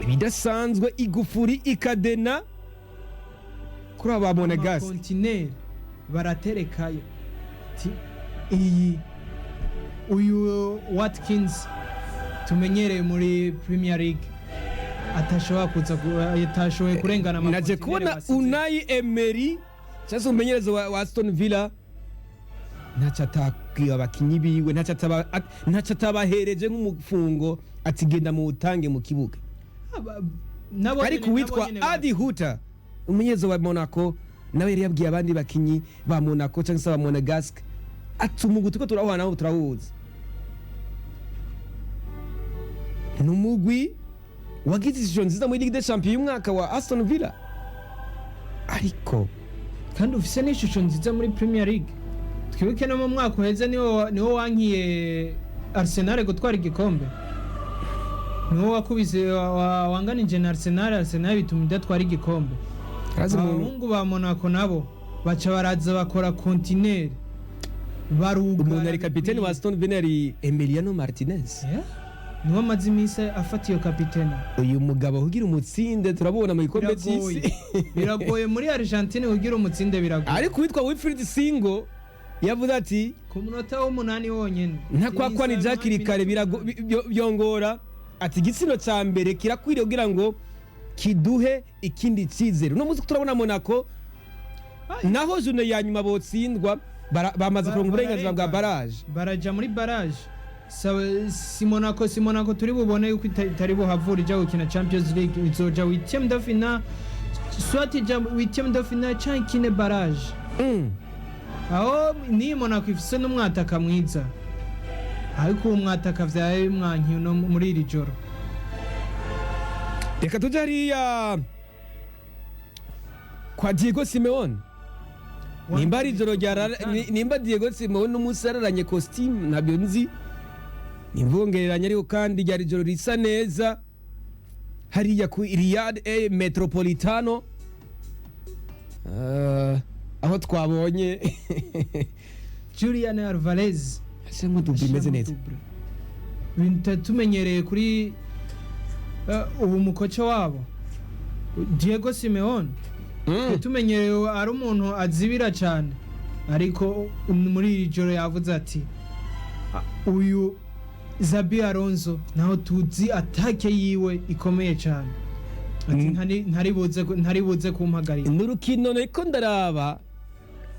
ibidasanzwe, igufuri ikadena kuri aba Monegasque. Amakontineri baraterekayo. Ti iyi uyu Watkins tumenyereye muri Premier League atashobora kuza atashoboye kurengana Naje amakontineri kubona basize. Unai Emery cyangwa se umumenyereza wa Aston Villa ntacyo atabwiye abakinyi biwe, ntacyo atabahereje nk'umufungo, ati: "Genda muwutange mu kibuga." Nabo Ariko nyene- uwitwa nabo nyene Adi Huta, umunyezo wa Monaco, nawe yari yabwiye abandi bakinyi ba Monaco cyangwa se ba Monegasque ati: "Umugwi turiko turawuhana nawo turawuzi, ni umugwi wagize ishusho nziza muri Ligue des Champions y'umwaka wa Aston Villa, ariko kandi ufise n'ishusho nziza muri Premier League." Twibuke no mu mwaka uheze niwo wankiye Arsenal gutwara igikombe, niwo wakubise wanganije na Arsenal, Arsenal bituma idatwara igikombe. Arazi umuntu Abahungu ba Monaco nabo baca baraza bakora kontineri. Barugara Umuntu ari kapitene wa bikwiye. Aston Villa yari Emiliano Martinez. Yeah. Niwe amaze iminsi afata iyo kapitene. Uyu mugabo kugira umutsinde turabona mu gikombe Biragoye. cy'isi. Biragoye muri Argentine kugira umutsinde, biragoye. Ariko uwitwa Wilfried Singo yavuze ati ku munota w'umunani wonyene ntakwakwanije hakiri kare byongora, ati igitsina cya mbere kirakwiriye kugira ngo kiduhe ikindi cyizere. Uno munsi turabona Monaco naho journée ya nyuma botsindwa, bamaze kuronka uburenganzira bwa bararengana. barrage. Baraja muri barrage. Si Monaco turi bubone yuko itari buhavura ija gukina Champions League, izoja huitième de finale, soit ija huitième de finale canke ikine barrage. Aho ni Monaco ifise n'umwataka mwiza, ariko uwo mwataka vyaye mwankiye uno muri iri joro. Reka tujye hariya kwa Diego Simeone. Nimba ari ijoro nimba Diego Simeone n'umunsi yararanye costume, ntabyo nzi, nimvongereranya, ariko kandi ryari ijoro risa neza hariya ku Riyadh A Metropolitano, aho twabonye Julian Alvarez ashyiramo double imeze neza. Ibintu tumenyereye kuri ubu mukoca wabo Diego Simeone, tumenyereye ari umuntu azibira cyane, ariko muri iri joro yavuze ati: "Ah, uyu Xabi Alonso naho tuzi attaque yiwe ikomeye cyane," ati "ntari buze kumpagarika." Ni urukino nariko ndaraba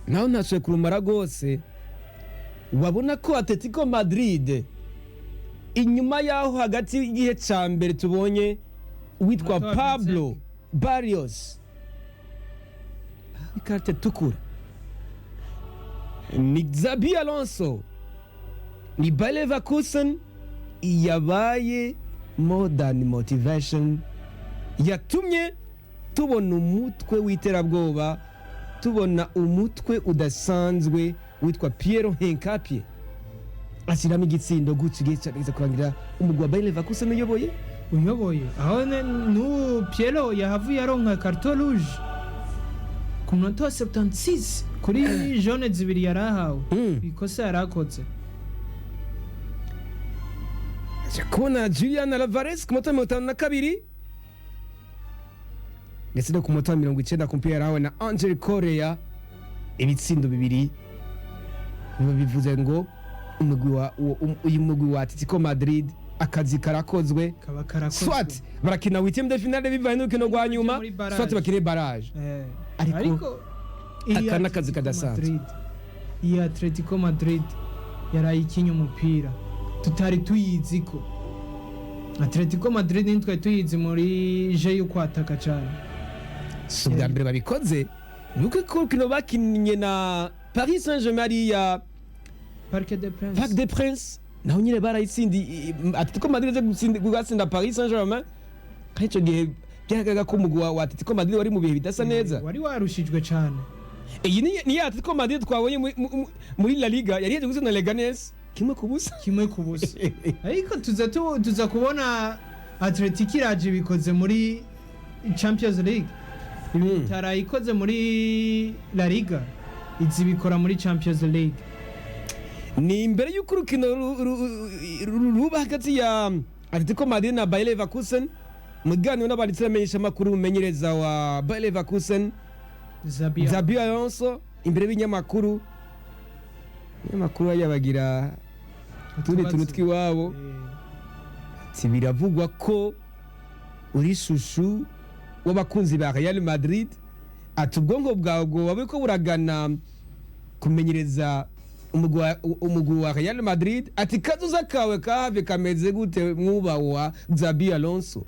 naho ntashoboye kurumara rwose. Wabona ko Atletico Madrid inyuma y'aho hagati y'igihe ca mbere tubonye uwitwa Umunota wa Pablo Barrios ikarita itukura, ni Xabi Alonso, ni Bayer Leverkusen yabaye more than motivation yatumye tubona umutwe w'iterabwoba, tubona umutwe udasanzwe witwa Piero Hincapie ashyiramo igitsindo gutyo igihe cyageze kurangira umugwi wa Bayer Leverkusen uyoboye. Uyoboye aho n'ubu Piero yahavuye aronka carton rouge ku munota wa 76 kuri jaune zibiri yari ahawe, ikosa yari akoze. Aje kubona Julian Alvarez ku munota wa 52 ndetse no ku munota wa 90 ku mupira yarahawe na Angel Correa, ibitsindo bibiri. Biba bivuze ngo umugwi wa uyu mugwi wa Atletico Madrid akazi karakozwe. Kaba karakozwe. Soit barakina huitième de finale bivanye n'urukino rwa nyuma, muri barrage. soit bakine barrage. Ariko ariko iyi aka n'akazi Atletico kadasanzwe. Madrid, iyi Atletico Madrid yaraye ikinya umupira tutari tuyizi ko Atletico Madrid ntitwari tuyizi muri jeu yo kwataka cyane. Si ubwa mbere babikoze, nuko ko urukino bakinnye na Paris Saint-Germain hariya Parc des Princes. Parc des Princes, naho nyine barayitsindi. Atletico Madrid ize gutsinda Paris Saint-Germain, kandi icyo gihe byaragaragara ko umugwi wa Atletico Madrid wari mu bihe bidasa neza. Wari warushijwe cyane. Iyi ni ya Atletico Madrid twabonye muri La Liga yari yaje gutsinda Leganes 1-0. 1-0, ariko tuza kubona Atletico iraje ibikoze muri Champions League. Ibi itarayikoze muri La Liga, izi bikora muri Champions League. Ni imbere y'uko urukino ruba hagati ya Atletico Madrid na Bayer Leverkusen, mu kiganiro n'abanditsi b'amenyeshamakuru, umumenyereza wa Bayer Leverkusen Xabi Xabi Alonso imbere y'ibinyamakuru, ibinyamakuru yabagira utundi tuntu tw'iwabo, ati: "Biravugwa ko uri chouchou w'abakunzi ba Real Madrid," ati: "Ubwonko bwawe bwoba buriko buragana kumenyereza umugwi wa Real Madrid," ati: "Kazoza kawe kahave kameze gute mwubawa Xabi Alonso?"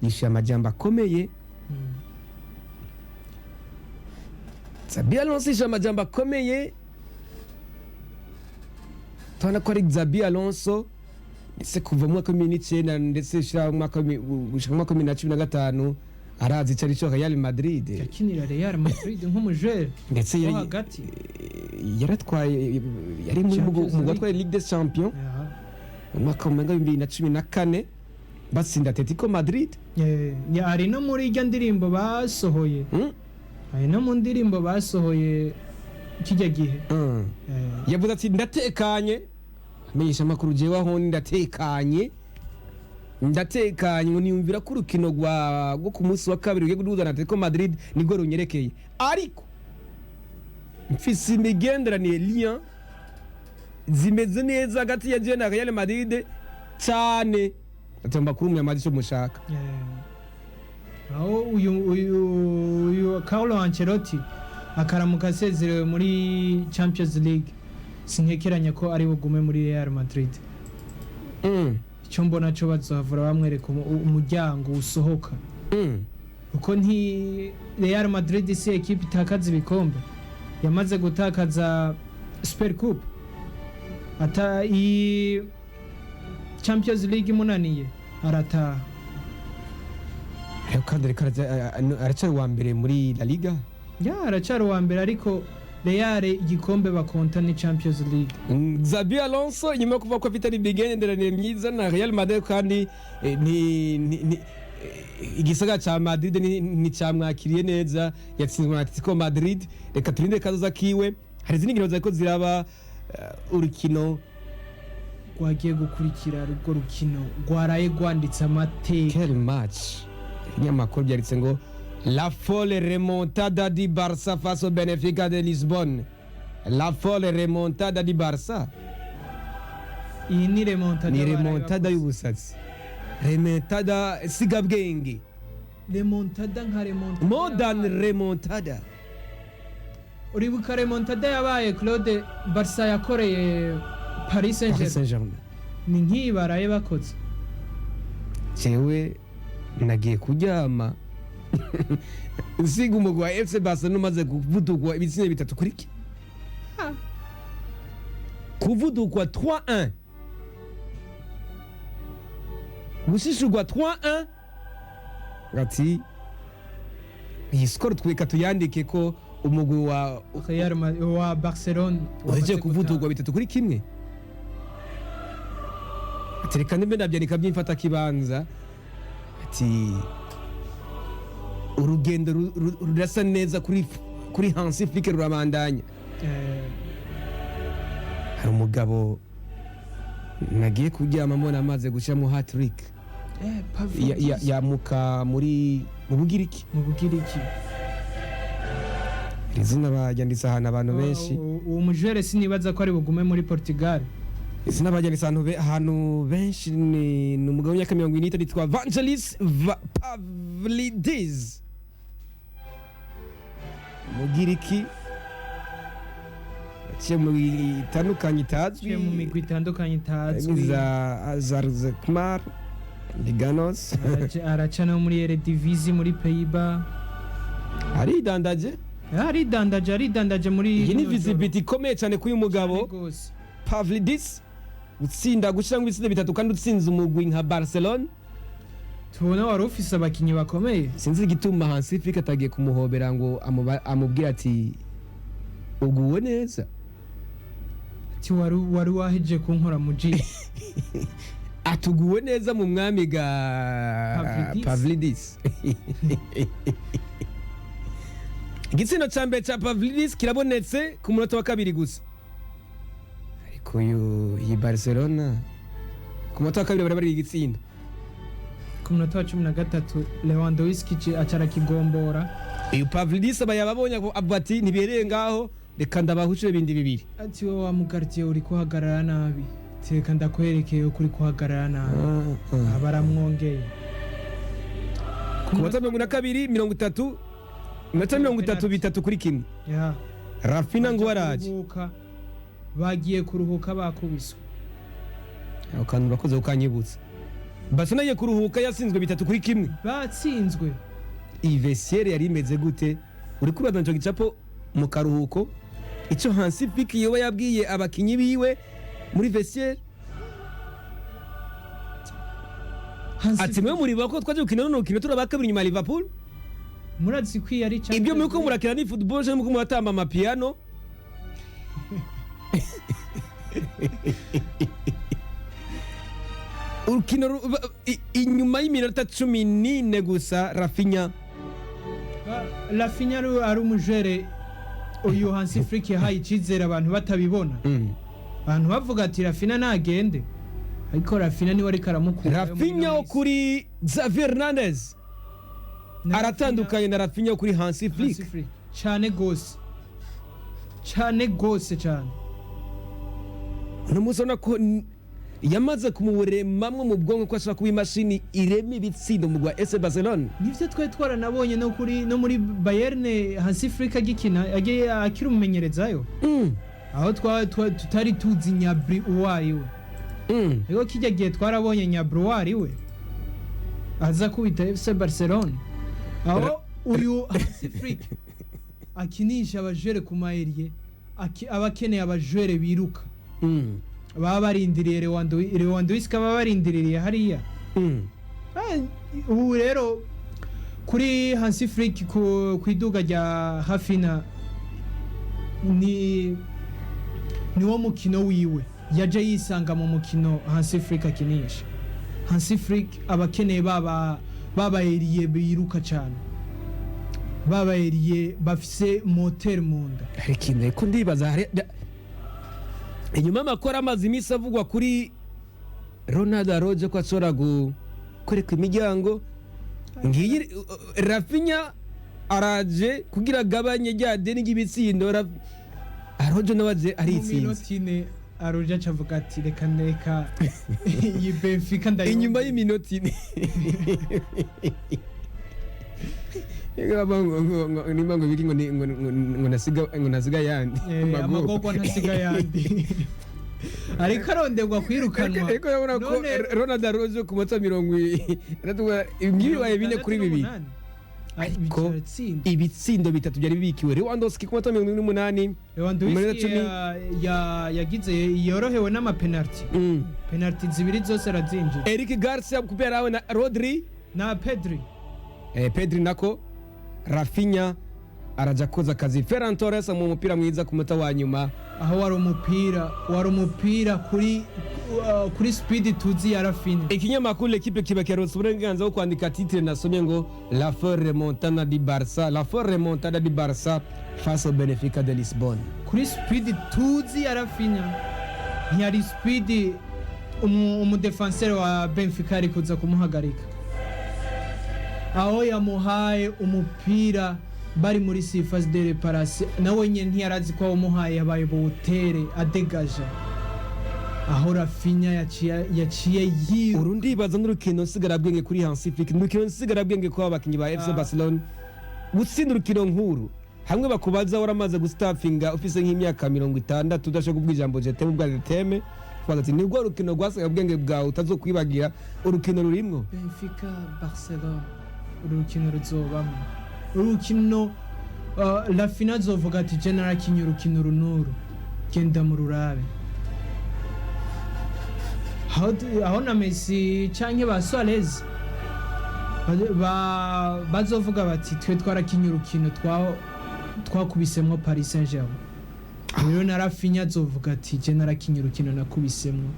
Yishuye amajambo akomeye. Xabi Alonso yishuye amajambo akomeye. Tubona ko ari Xabi Alonso ndetse kuva mu mwaka wa 2009 ndetse gushika mu mwaka wa 2015 arazi icyo ari cyo Real Madrid. Yakinira Real Madrid nk'umujere ndetse wo hagati. Yaratwaye, yari muri Champions mu League. watwaye Ligue des Champions mu mwaka wa 2014 batsinda Atletico Madrid. Ari no muri irya ndirimbo basohoye. Ari no mu ndirimbo basohoye. kijya gihe. Yavuze ati ndatekanye, amenyesha amakuru, jewe aho ndatekanye, ndatekanye, ngo niyumvira ko urukino rwo ku munsi wa kabiri rugiye guhuza na Atletico Madrid nibwo runyerekeye, ariko mfise imigenderanire, lien zimeze neza hagati ya jewe na Real Madrid cyane. Ati amakuru munyamazi icyo mushaka. Aho uyu Carlo Ancelotti akaramuka asezerewe muri Champions League, sinkekeranya ko ari bugume muri Real Madrid. Icyo mbona cyo, bazohavura bamwereka umuryango usohoka, kuko nti Real Madrid si ekipe itakaza ibikombe. Yamaze gutakaza Super Coupe, ata iyi Champions League imunaniye arataha. Ariko kandi ariko aracyari uwa mbere muri La Liga. Ya, aracyari uwa mbere, ariko Real igikombe bakonta ni Champions League. Xabi Alonso, nyuma yo kuvuga ko afite imigenderanire myiza na Real Madrid, kandi igisagara ca Madrid nticamwakiriye neza, yatsinzwe na Atletico Madrid. Reka turinde kazoza kiwe. Hari izindi nkino zariko ziraba, urukino rwagiye gukurikira, urwo rukino rwaraye rwanditse amateka. Quel match! Ibinyamakuru byanditse ngo "La folle remontada di Barça face au Benfica de Lisbonne". La folle remontada di Barça. Iyi ni remontada Ni baraye remontada bakoze. y'ubusatsi, remontada sigabwenge. Remontada nka remontada More than yabaye. remontada. Uribuka remontada yabaye, Claude, Barca yakoreye Paris Paris Saint-Germain? Saint-Germain. Ni nk'iyi baraye bakoze. Jewe nagiye kuryama nsiga umugwi wa FC Barcelona umaze kuvudugwa ibitsindo bitatu kuri ki kuvudugwa 3-1, gushishurwa 3-1. Ati iyi score tweka tuyandike ko umugwi wa Real wa Barcelona uhejeje wamaze kuvudugwa gutaha. 3-1. Ati reka nimbe ndabyandika by'imfata kibanza. Ati urugendo rurasa neza kuri Hansi Flick, rurabandanya. Hari umugabo nagiye kuryama mbona amaze gushyiramo hat-trick. Pavlidis. Yamuka mu Bugiriki. Mu Bugiriki. Iri zina baryanditse ahantu abantu benshi. Uwo mujere sinibaza ko ari bugume muri Portugal. Izina baryanditse ahantu benshi, ni umugabo w'imyaka 43 yitwa Vangelis Pavlidis, Mugiriki aciye mu itandukanye itazwi. Aciye mu migwi itandukanye itazwi. Za Zarzekmar Liganos. Araca no muri Eredivisie muri Pays-Bas. Aridandaje. Aridandaje, aridandaje muri Iyi ni rino joro. visibility ikomeye cyane kuri uyu mugabo. Cyane gose. Pavlidis, gutsinda, gushyiramo ibitsindo bitatu kandi utsinze umugwi nka Barcelona. Tubona wari ufise abakinyi bakomeye. Sinzi igituma Hansi Flick atagiye kumuhobera ngo amubwire ati uguwe neza. Ati wari waheje kunkora mu jisho. Atuguwe neza mu mwami ga Pavlidis. Pavlidis. Igitsindo cya mbere cya Pavlidis kirabonetse ku munota wa kabiri gusa, ariko uyu iyi Barcelona ku munota wa kabiri bari bari igitsindo. Ku munota wa 13 Lewandowski aca arakigombora. Uyu Pavlidis aba yababonye, avuga ati ntibereye ngaho, reka ndabahushire bindi bibiri. Ati wowe wa mugardiye uri kuhagarara nabi, reka ndakwerekeye uko uri kuhagarara nabi. Aba aramwongeye. Ku munota 42, 30, iminota 30, 3-1. Ya. Raphinha ngo waraje. Kuruhuka. Bagiye kuruhuka bakubiswe. Ako kantu urakoze kukanyibutsa. Barcelona igiye kuruhuka yatsinzwe 3-1. Batsinzwe. Iyi vestiaire yari imeze gute? Uri kubaza ico gicapo mu karuhuko, ico Hansi Flick yoba yabwiye abakinyi biwe muri vestiaire? Ati mwe muri bako twaje gukina runo rukino turi abakabiri inyuma ya Liverpool. Murazi ko iyi ari Ibyo Champions muriko League. murakina ni football cyangwa muriko muratamba amapiano? Urukino inyuma y'iminota 14 gusa, Raphinha. Rafinha ari umujere. Uyu Hansi Flick yahaye icyizere abantu batabibona. Abantu bavuga ati Raphinha nagende, ariko Raphinha niwe ariko aramukura. Raphinha wo kuri Xavi Hernandez aratandukanye na Raphinha wo kuri Hansi Flick. Hansi Flick cyane gose, cyane gose cyane. Uno munsi urabona ko yamaze kumuwuremamwo mu bwonko ko ashobora kuba imashini irema ibitsindo mu rwa FC Barcelona. Nivyo twari twaranabonye no kuri no muri Bayern, Hansi Flick agikina, agiye akiri umumenyerezayo, aho tutari tuzi Gnabry uwo ari we. Ariko kijya gihe twarabonye Gnabry uwo ari we, aza kubita FC Barcelona, aho uyu Hansi Flick akinisha abajere ku ma ailier, aba akeneye abajere biruka, baba barindiriye Lewandowski, baba barindiriye hariya. Ubu rero kuri Hansi Flick, ku iduga rya Raphinha, ni niwo mukino wiwe yaje yisanga mu mukino Hansi Flick akinisha. Hansi Flick aba akeneye baba ailier biruka cyane, baba ailier bafise moteur mu nda. Hari ikintu ariko ndibaza inyuma y'amakuru amaze iminsi avugwa kuri Ronald Araujo ko ashobora kwereka imiryango ngiyi. Raphinha araje kugira agabanye rya deni ry'ibitsindo. Araujo nawe aje Mu aritsinze. minota 4 Araujo aca avuga ati reka ndeka iyi Benfica ndayibona. Inyuma y'iminota 4, nimba ngo biki ngo nasiga yandi. Amagorwa ntasiga yandi, ariko aronderwa kwirukanwa. Ariko urabona ko Ronald Araujo ku munota 60 ngibibaye 4-2, ariko ibitsindo bitatu byari bibikiwe Lewandowski ku munota 48. Lewandowski Umunota 10. Yagize yorohewe n'amapenaliti. Penaliti zibiri zose arazinjira. Eric Garcia kupera yawe na Rodri na Pedri. Pedri nako. Raphinha araja koza akazi. Ferran Torres mu mupira mwiza ku munota wa nyuma. Aho wari umupira kuri speed tuzi ya Raphinha. Ikinyamakuru L'Equipe kiba kironse uburenganzira bwo kwandika titre nasomye ngo "La forte remontada di Barça", la forte remontada di Barça face au Benfica de Lisbonne. Kuri speed tuzi ya Raphinha, ntiyari speed umudefenseur wa Benfica ari kuza kumuhagarika. Aho yamuhaye umupira bari muri surface de réparation, nawe nyine ntiyarazi ko awumuhaye, yabaye buwutere adegaja, aho Raphinha yaciye yiruka. Uru ndibaza n'urukino nsigarabwenge kuri Hansi Flick, n'urukino nsigarabwenge ko abakinyi ba FC Barcelona gutsinda urukino nk'uru, hamwe bakubaza waramaze gustafinga ufise nk'imyaka 60, udashobora kuvuga ijambo je t'aime ubwa je t'aime, kubaza ati nibwo rukino rwasiga bwawe utazokwibagira, urukino rurimwo. Benfica Barcelona, uru rukino ruzobamo urukino Raphinha azovuga ati je narakinye urukino runuru, genda mu rurabe. Aho na Messi canke ba Suarez bazovuga bati twe twarakinye urukino twakubisemwo Paris Saint-Germain. Rero na Raphinha azovuga ati je narakinye urukino nakubisemwo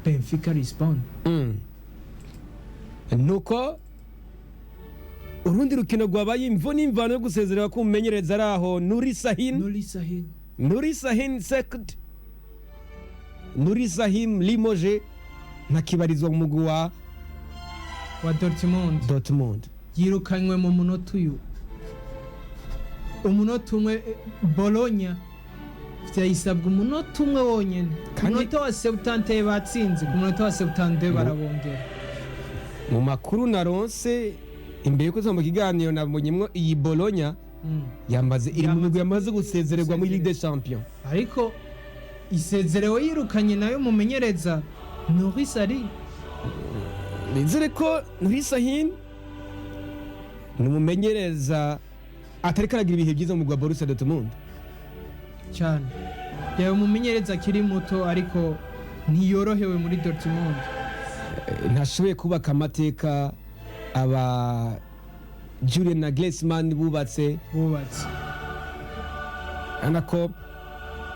Benfica Lisbonne. Nuko urundi rukino rwabaye imvo n'imvano yo gusezerera k'umumenyereza ari aho Nuri Sahin. Nuri Sahin. Nuri Sahin sacked. Nuri Sahin limogé, ntakibarizwa mu mugwi wa wa Dortmund. Dortmund. Yirukanywe mu munota uyu, umunota umwe. Bologna vyayisabwa umunota umwe wonyene, ku munota wa 70 batsinze, ku munota wa 72 barabongera. Mu makuru naronse imbere yuko tuza mu kiganiro, nabonyemwo iyi Bologna yamaze iri mu migwi yamaze gusezererwa muri Ligue des Champions. Ariko isezerewe yirukanye nayo mumenyereza Nuri Sahin. Nizere ko Nuri Sahin ni umumenyereza atari karagira ibihe byiza mu mugwi wa Borussia Dortmund. Cyane, yawe umumenyereza akiri muto, ariko ntiyorohewe muri Dortmund. Ntashoboye kubaka amateka aba Julian Nagelsmann bubatse. Bubatse. Urabona ko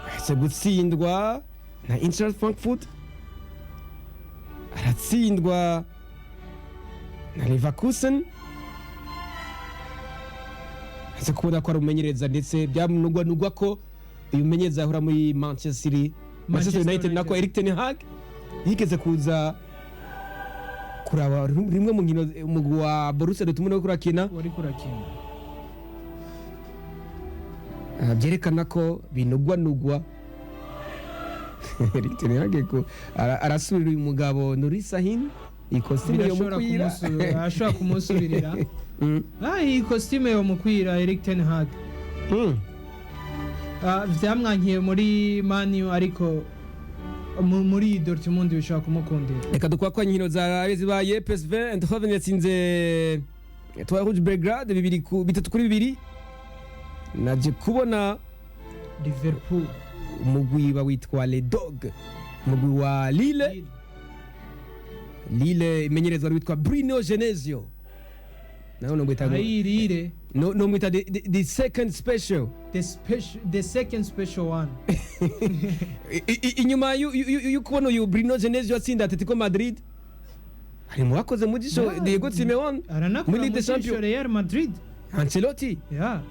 aherutse gutsindwa na Eintracht Frankfurt, aratsindwa na Leverkusen. Ese kubona ko ari umumenyereza, ndetse byamunugwanugwa ko uyu mumenyereza yahora muri Manchester City, Manchester United, nako Erik ten Hag yigeze kuza kuraba rimwe mu nkino umugwi wa Borussia Dortmund uriko urakina. Wari kurakina. Byerekana ko binugwanugwa Erik ten Hag ko arasubira uyu mugabo Nuri Sahin iyi costume yo Birashobora mukwira. Arashobora kumusubirira. Ah, iyi costume yo mukwira Erik ten Hag. Ah, vyamwankiye muri Man U, ariko muri Dortmund bishobora kumukundira. Reka dukwa inkino za zibaye. PSV Eindhoven yatsinze Etoile Rouge Belgrade 2 ku 3-2. Naje kubona Liverpool umugwi witwa Les Dogues, umugwi wa Lille. Lille imenyerezwa witwa Bruno Genesio, nawe nomwita Ayi Lille. No nomwita the second special. The second special one. Inyuma yo kubona uyu Bruno Genesio atsinda Atletico Madrid, hari mu bakoze mu jisho Diego Simeone aranakora muri Ligue mu des jisho Champions. Real Madrid. Ancelotti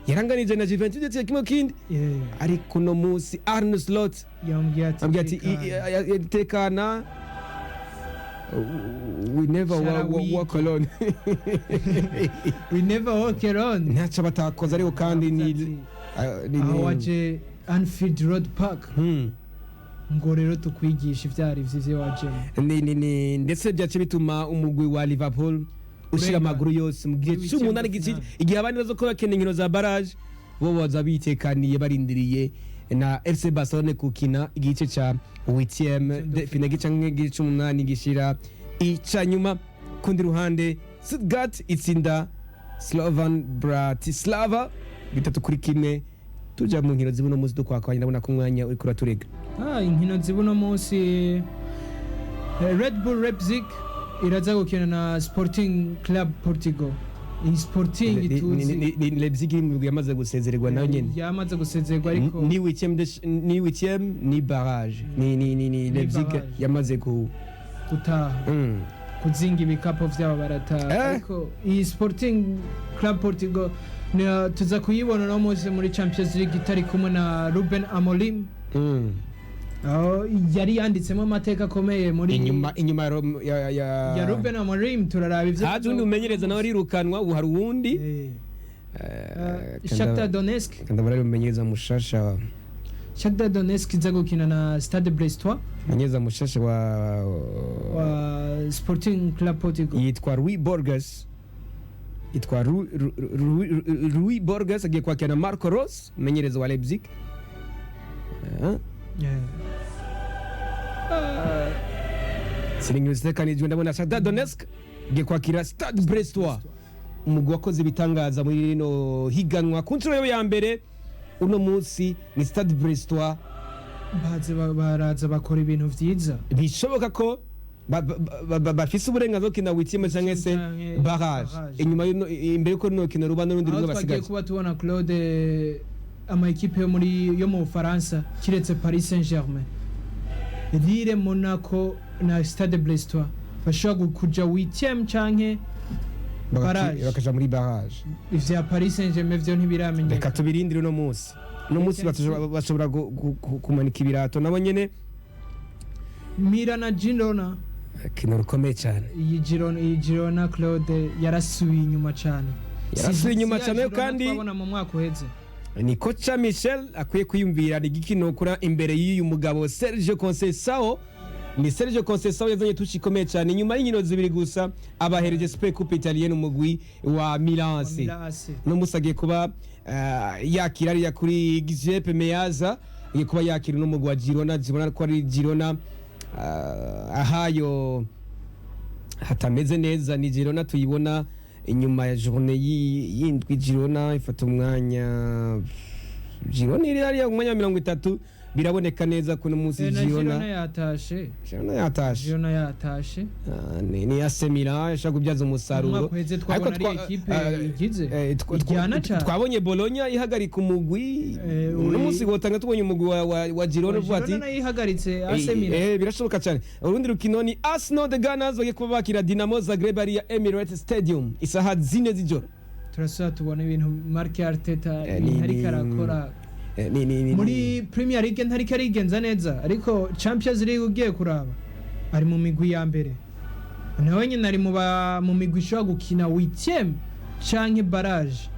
yaranganije na Juventus ndetse kimwe kindi, ariko uno munsi Arne Slot yambwiye ati ambwiye ati "Tekana." Tekana, we never Shall we? walk alone. We never walk alone. Ntacyo batakoze, ariko kandi ni Ati, aho waje Anfield Road Park, ngo rero tukwigisha ivyari ivyo wajemo. Ni ndetse byace bituma umugwi wa Liverpool ushira Urengana. amaguru yose mu gihe Muri cy'umunani huitième gici de igihe abandi bazokuba bakina inkino za barrage, bo baza bitekaniye barindiriye na FC Barcelone gukina igice ca huitième de finale canke igice c'umunani gishira ica nyuma. Kundi ruhande, Stuttgart itsinda Slovan Bratislava 3-1. Tuja mu nkino z'uno munsi dukwakwanya, ndabona ko umwanya uriko uraturega. Ah, inkino z'uno munsi, Red Bull Leipzig iraza gukina na Sporting Club Portugal. Iyi Sporting tuzi Ni Leipzig iri mu migwi yamaze gusezererwa nayo nyene. Yamaze gusezererwa, ariko Ni huitième ni huitième, ni barrage, ni Leipzig barrage. yamaze ku Gutaha, kuzinga ibikapo vyabo barataha. Ariko iyi Sporting Club Portugal tuza kuyibona uno munsi muri Champions League itari kumwe na Ruben Amorim, aho yari yanditsemo amateka akomeye muri Inyuma ya ya Ruben Amorim. Turaraba ivyo Haje undi umenyereza nawe arirukanwa, ubu hari uwundi. Shakhtar Donetsk. Kanda ari umumenyereza mushasha. Shakhtar Donetsk iza gukina na Stade Brestois. Umumenyereza mushasha wa Wa Sporting Club Portugal. Yitwa Rui Borges, yitwa Rui Borges, agiye kwakira na Marco Rose, umumenyereza wa Leipzig. Siringi zitekanijwe, ndabona Shakhtar Donetsk igiye kwakira Stade Brestois, umugwi wakoze ibitangaza muri rino higanwa ku nshuro ya mbere. Uno munsi ni Stade Brestois. Baze baraza bakora ibintu vyiza. Bishoboka ko bafise uburenganzira bwo gukina huitième canke se Canke barrage barrage. Inyuma imbere yuko runo rukino ruba n'urundi Aho rumwe twagiye basigaje. kuba tubona, Claude, ama ekipe yo muri yo mu Bufaransa, kiretse Paris Saint-Germain, Lille, Monaco na Stade Brestois bashobora kuja huitième canke barrage. Bakaja muri barrage. Ivya Paris Saint-Germain vyo Reka ntibiramenyekana. tubirindire uno munsi. Uno munsi bashobora kumanika ibirato nabo nyene. Milan na Girona. Kino rukomeye cyane. Iyi Girona, Claude, yarasubiye inyuma cyane. Yarasubiye inyuma Si ya cyane Girona kandi twabona mu mwaka uheze. Ni koca Michel akwiye kwiyumvira ni igiki nokora imbere y'uyu mugabo Sergio Conceição. Ni Sergio Conceição yazanye touche ikomeye cyane nyuma y'inkino zibiri gusa abahereje Super Coupe Italienne umugwi wa Milan AC. Milan AC. No musi agiye kuba yakira ariya kuri Giuseppe Meazza, agiye kuba yakira n'umugwi wa Girona. Girona ko ari Girona, ahayo hatameze neza. Ni Girona tuyibona inyuma ya journée y'indwi. Girona ifata umwanya, Girona iri hariya ku mwanya wa 30. Biraboneka neza ko uno munsi Na Girona Girona yatashe. Girona yatashe. Girona yatashe. Ah, ni AC Milan ishaka kubyaza umusaruro. Umwaka uheze twabona Ariko ari ekipe igize ijyana cyane. Twabonye Bologna ihagarika umugwi. Uno munsi wotanga tubonye umugwi wa Girona uvuga ati Girona nayo ihagaritse AC Milan. Birashoboka cyane. Urundi rukino ni Arsenal the Gunners bagiye kuba bakira Dinamo Zagreb ariya Emirates Stadium isaha 4 z'ijoro. Turasubira tubona ibintu Mark Arteta ibintu ariko arakora muri Premier League, ntariko arigenza neza, ariko Champions League ugiye kuraba ari mu migwi ya mbere. Nawe nyine ari mu migwi ishobora gukina huitième canke barrage.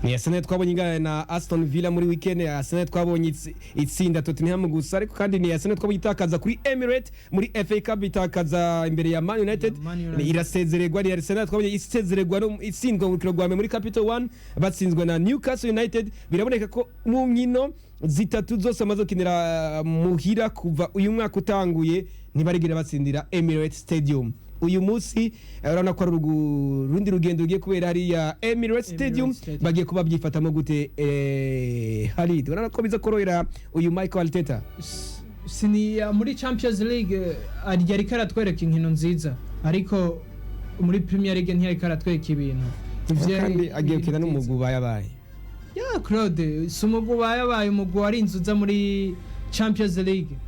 Ni Arsenal twabonye ingana na Aston Villa muri weekend, Arsenal twabonye itsinda Tottenham gusa, ariko kandi ni Arsenal twabonye itakaza kuri Emirates muri FA Cup, itakaza imbere ya Man United. Man United. Irasezererwa. Ni Arsenal twabonye isezererwa itsindwa mu rukino rwa mbere muri Capital One, batsinzwe na Newcastle United. Biraboneka ko mu nkino zitatu zose bamaze gukinira muhira kuva uyu mwaka utanguye, ntibarigera batsindira Emirates Stadium. Uyu munsi urabona ko ari urundi rugendo rugiye kubera hariya Emirates Stadium. Stadium. Bagiye kuba byifatamo gute, Halid? Urabona ko biza korohera uyu Michael Arteta? Sini muri Champions League ariko aratwereka inkino nziza, ariko muri Premier League ntiyariko aratwereka ibintu. Ivyo Kandi agiye gukina ibintu n'umugwi ubayabaye. Ya Claude, si umugwi ubayabaye, umugwi warinze uza muri Champions League.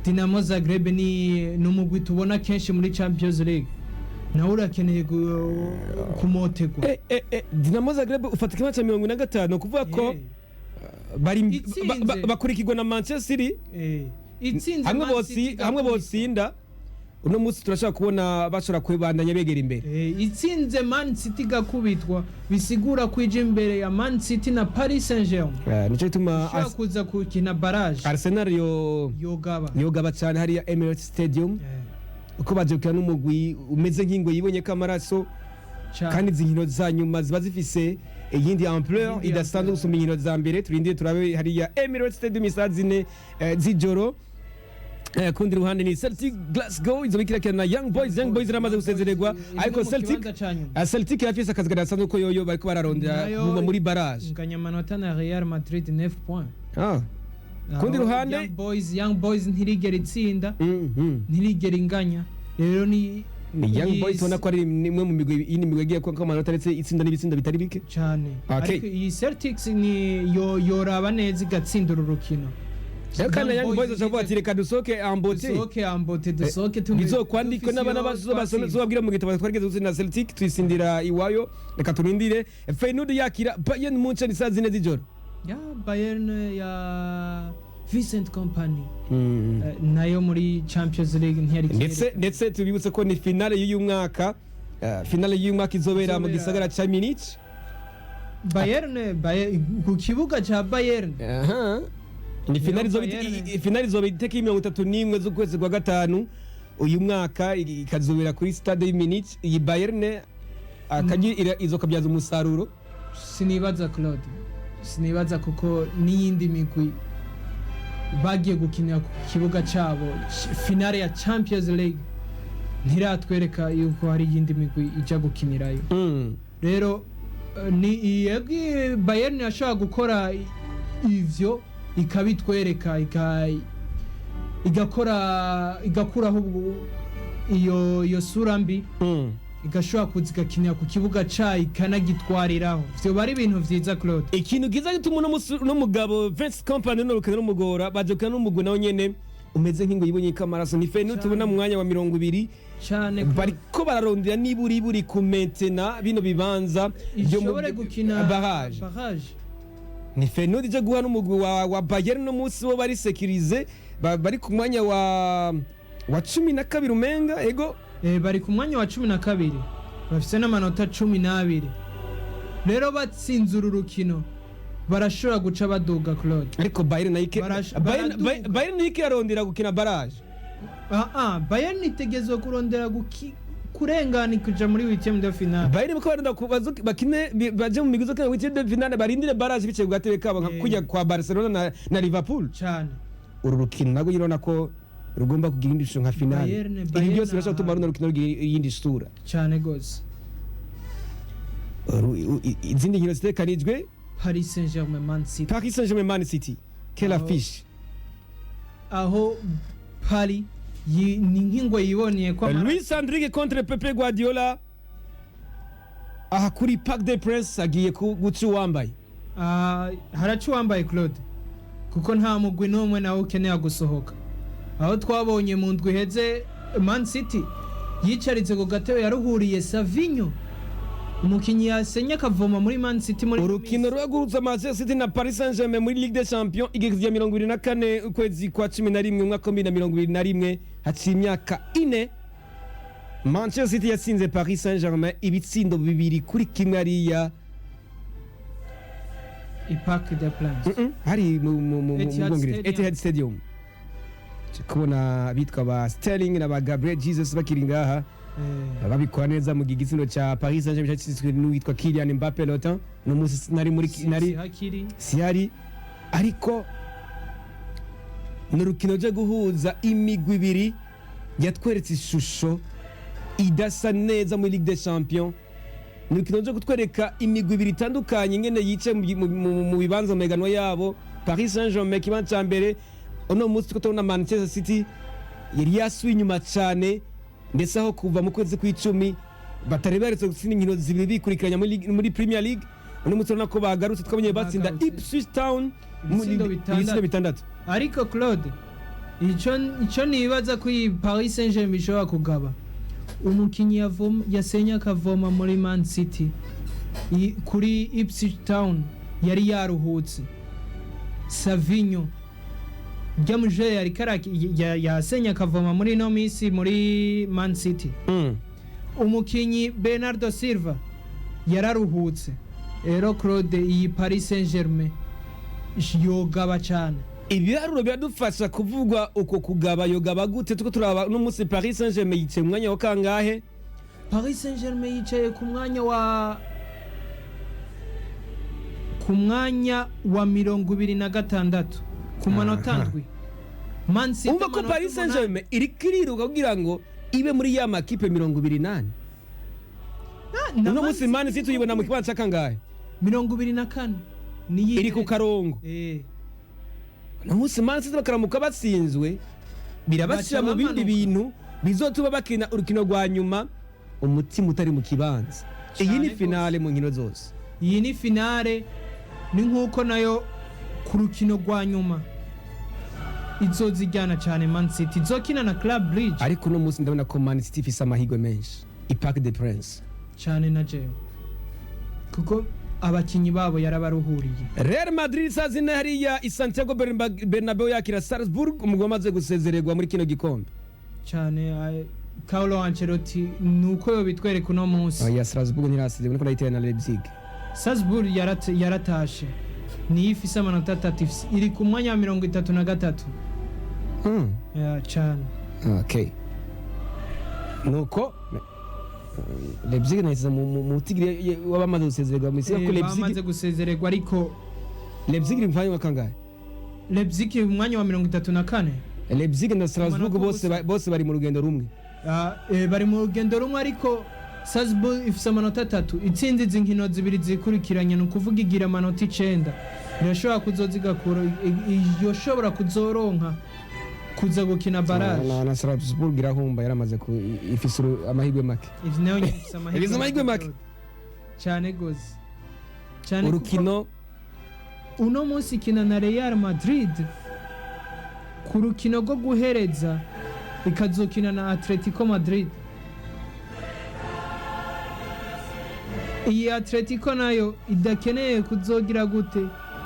Dinamo Zagreb ni umugwi tubona kenshi muri Champions League, nawe urakeneye kumotegwa. Dinamo Zagreb ufata ikibanza cya 45, kuvuga ko bari Itsinze. bakurikirwa na Manchester City. Itsinze Hamwe Man bosi City hamwe igakubitwa. botsinda uno munsi, turashobora kubona bashobora kubandanya begera imbere. Itsinze Man City igakubitwa, bisigura ko ija imbere ya Man City na Paris Saint-Germain. Nico gituma Ishobora kuza gukina barrage. Arsenal yo Yogaba. yogaba cyane hariya Emirates Stadium, uko baje gukina n'umugwi umeze nk'ingwe yibonye ko amaraso. Cane. Kandi izi nkino za nyuma ziba zifise iyindi ampleur Iyindi idasanzwe ampleur. gusumba inkino za mbere. Turindire turabe hariya Emirates Stadium isaha 4 z'ijoro. Kundi ruhande ni Celtic Glasgow izoba ikirakina na Young Boys. Young Boys iramaze gusezererwa, Iri no ariko mu Celtic kibanza ca nyuma. Celtic irafise akazi kadasanzwe, ko yoyo bariko bararondera Nayo kuguma muri barrage. Inganya amanota na Real Madrid, 9 points. Kundi Aho ruhande- Young Boys ntirigera itsinda, ntirigera inganya. Rero ni Ni Young iyi Boys ubona ko ari imwe mu migwi, yindi migwi yagiye ko amanota ndetse itsinda n'ibitsinda bitari bike. Cyane. Okay. Ariko iyi Celtics ni yo yoraba neza igatsinda uru rukino. Rero kandi na Young Boys bashobora kuvuga ati: "Reka dusohoke en beauté." Dusohoke en beauté, dusohoke Bizokwandikwe n'abana bazobabwira mu gitabo: "Twarigeze gutsinda Celtic, tuyitsindira iwayo." Reka turindire. Feyenoord yakira Bayern Munchen isaha 4 z'ijoro. Ya Bayern ya Vincent Kompany, nayo muri Champions League ntiyari Ndetse tubibutse ko ni finale y'uyu mwaka, finale y'uyu mwaka izobera mu gisagara ca Munich. Bayern ku kibuga ca Bayern. Aha. Ni finale izoba Bayern. Finale izoba itariki 31 z'ukwezi kwa gatanu uyu mwaka, ikazobera kuri stade y'i Munich. Iyi Bayern izokabyaza umusaruro. Sinibaza, Claude, sinibaza, kuko n'iyindi migwi bagiye gukinira ku kibuga cyabo finale ya Champions League ntiratwereka yuko hari iyindi migwi ijya gukinirayo. Rero ni yego, Bayern yashobora gukora ivyo ikabitwereka, igakora, igakuraho iyo sura mbi, igashobora kuza igakinira ku kibuga cayo ikanagitwariraho. Vyoba ari ibintu vyiza, Claude. Ikintu kiza gituma uno mugabo Vince Kompany runo rukino rumugora, baje gukina n'umugwi nawe nyene umeze nk'ingwe yibonye ko amaraso. Ni Feyenoord tubona mu mwanya wa 20. Cane, Claude. Bariko bararondera niburi buri ku maintenir bino bibanza byo mu Ishobore gukina barrage. Barrage. Ni Feyenoord ije guha n'umugwi wa Bayern no munsi bo bari sécurisé, bari ku mwanya wa 12 umenga, ego. Bari ku mwanya wa 12, bafise n'amanota 12. Rero batsinze uru rukino barashobora guca baduga, Claude. Ariko Bayern nayo Baraduga. Bayern nayo irarondera gukina barrage. Bayern itegezwe kurondera kurengana ikuja muri huitième de finale. Bayern bako barenda bakine baje mu migwi izokina huitième de finale, barindire barrage bicaye ku gatebe kabo nka kujya kwa Barcelona na Liverpool. Cane. Uru rukino nabwo urabona ko rugomba kugira iyindi shusho nka finale. Ibi Bayern byose birashobora gutuma runo rukino rugira iyindi sura. Cane gose. Izindi nkino zitekanijwe: Paris Saint-Germain, Man City. Paris Saint-Germain, Man City, quelle affiche! Aho Paris ni nk'ingwe yiboneye ko Luis Enrique contre Pepe Guardiola aha kuri Parc des Princes, agiye guca uwambaye. Ah, haraca uwambaye, Claude, kuko nta mugwi n'umwe nawe ukeneye gusohoka. Aho twabonye mu ndwi iheze Man City yicaritse ku gatebe yaruhuriye Savinho. Umukinyi yasenye akavoma muri Man City muri Urukino ruhagurutsa Manchester City na Paris Saint-Germain muri Ligue des Champions igerekezo rya 24 ukwezi kwa 11 umwaka wa 2021, haciye imyaka 4 Manchester City yatsinze Paris Saint-Germain ibitsindo 2-1 hariya i Parc des Princes. Hari mu Etihad Bwongereza. Stadium. Etihad Stadium. Turi kubona abitwa ba Sterling na ba Gabriel Jesus bakiri ngaha babikora neza mu gihe igitsindo ca Paris Saint-Germain cyatsinzwe n'uwitwa Kylian Mbappé Lotin. Uno munsi nari muri nari hakiri sihari, ariko ni urukino rwo guhuza imigwi ibiri yatweretse ishusho idasa neza muri Ligue des Champions. Ni urukino rwo kutwereka imigwi ibiri itandukanye ingene yicaye mu bibanza mu mahiganwa yabo. Paris Saint-Germain kibanza ca mbere, uno munsi turiko turabona Manchester City yari yasubiye inyuma cane, ndetse aho kuva mu kwezi kw'icumi batari baherutse gutsinda inkino zibiri bikurikiranya muri Premier League. Uno munsi urabona ko bagarutse, twabonye batsinda Bagarutse. Ipswich Town Ibitsindo 6. Ibitsindo 6. Ariko Claude, ico nibaza ko iyi Paris Saint-Germain ishobora kugaba umukinyi yasenye akavoma muri Man City kuri Ipswich Town yari yaruhutse, Savinho ryamuje yari yasenye akavoma muri ino minsi muri Man City. Umukinyi Bernardo Silva yararuhutse. Rero Claude, iyi Paris Saint-Germain yogaba cyane. Ibiharuro biradufasha kuvuga uko kugaba. Yogaba gute? Tuko turaba uno munsi Paris Saint-Germain yicaye mu mwanya wa kangahe? Paris Saint-Germain yicaye ku mwanya wa 26 ku manota 7. Man City Umva ko amanota Paris 8. Saint-Germain iriko iriruka kugira ngo ibe muri ya makipe 28. Na Uno Man munsi Man City uyibona mu kibanza ca kangahe? 24 niyi Iri ku karongo. Uno munsi Man City bakaramuka batsinzwe, birabashyira Baca mu bindi bamanuka. bintu bizotuma bakina urukino rwa nyuma umutima utari mu kibanza. Iyi Cane ni gose. finale mu nkino zose. Iyi ni finale, ni nk'uko nayo ku rukino rwa nyuma izozijyana cyane Man City izokina na Club Bridge. Ariko uno munsi ndabona ko Man City ifise amahirwe menshi i Parc des Princes. Cyane na jewe, kuko abakinyi babo yarabaruhuriye. Real Madrid saa 4 hariya i Santiago Bernabeu yakira Salzburg, umugwi wamaze gusezererwa muri kino gikombe. Cyane, Carlo Ancelotti nuko yobitwereka uno munsi. Oya, Salzburg ntirasezererwa, niko ndayitera na Leipzig. Salzburg yaratashe, niyo ifise amanota 3, iri ku mwanya wa 33. Ya, cyane. Okay, nuko Leipzig nahise mu tigiri w'abamaze gusezererwa mu isi ko Bamaze Leipzig gusezererwa, ariko Leipzig iri mu mwanya wa kangahe? Leipzig iri mu mwanya wa 34. Leipzig na Strasbourg Amanota bose ubusa. Bose bari mu rugendo rumwe. Ah, bari mu rugendo rumwe, ariko Salzburg ifise amanota 3. Itsinze izi nkino zibiri zikurikiranye, ni ukuvuga igira amanota 9, irashobora kuzozigakura, yoshobora kuzoronka kuza gukina barrage. Na Strasbourg irahumba, yaramaze ku ifise amahirwe make. Ivyo nayo nyene ifise amahirwe. Ifise amahirwe make. Cyane gose cyane, kuko Urukino uno munsi ikina na Real Madrid ku rukino rwo guhereza, ikazokina na Atletico Madrid. Iyi Atletico nayo idakeneye kuzogira gute,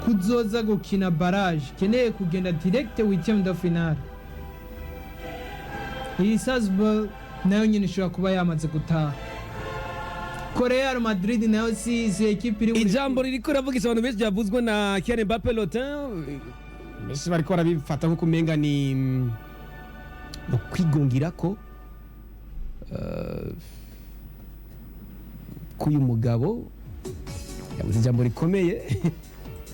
kuzoza gukina barrage, ikeneye kugenda direct huitième de finale. Iyi Salzburg nayo nyine ishobora kuba yamaze gutaha, ko Real Madrid nayo si ekipe iri Ijambo ririko riravugisha abantu benshi ryavuzwe na Kylian Mbappé Lotin, benshi bariko barabifata nko kumenga ni mu kwigungirako k'uyu mugabo. Yavuze ijambo rikomeye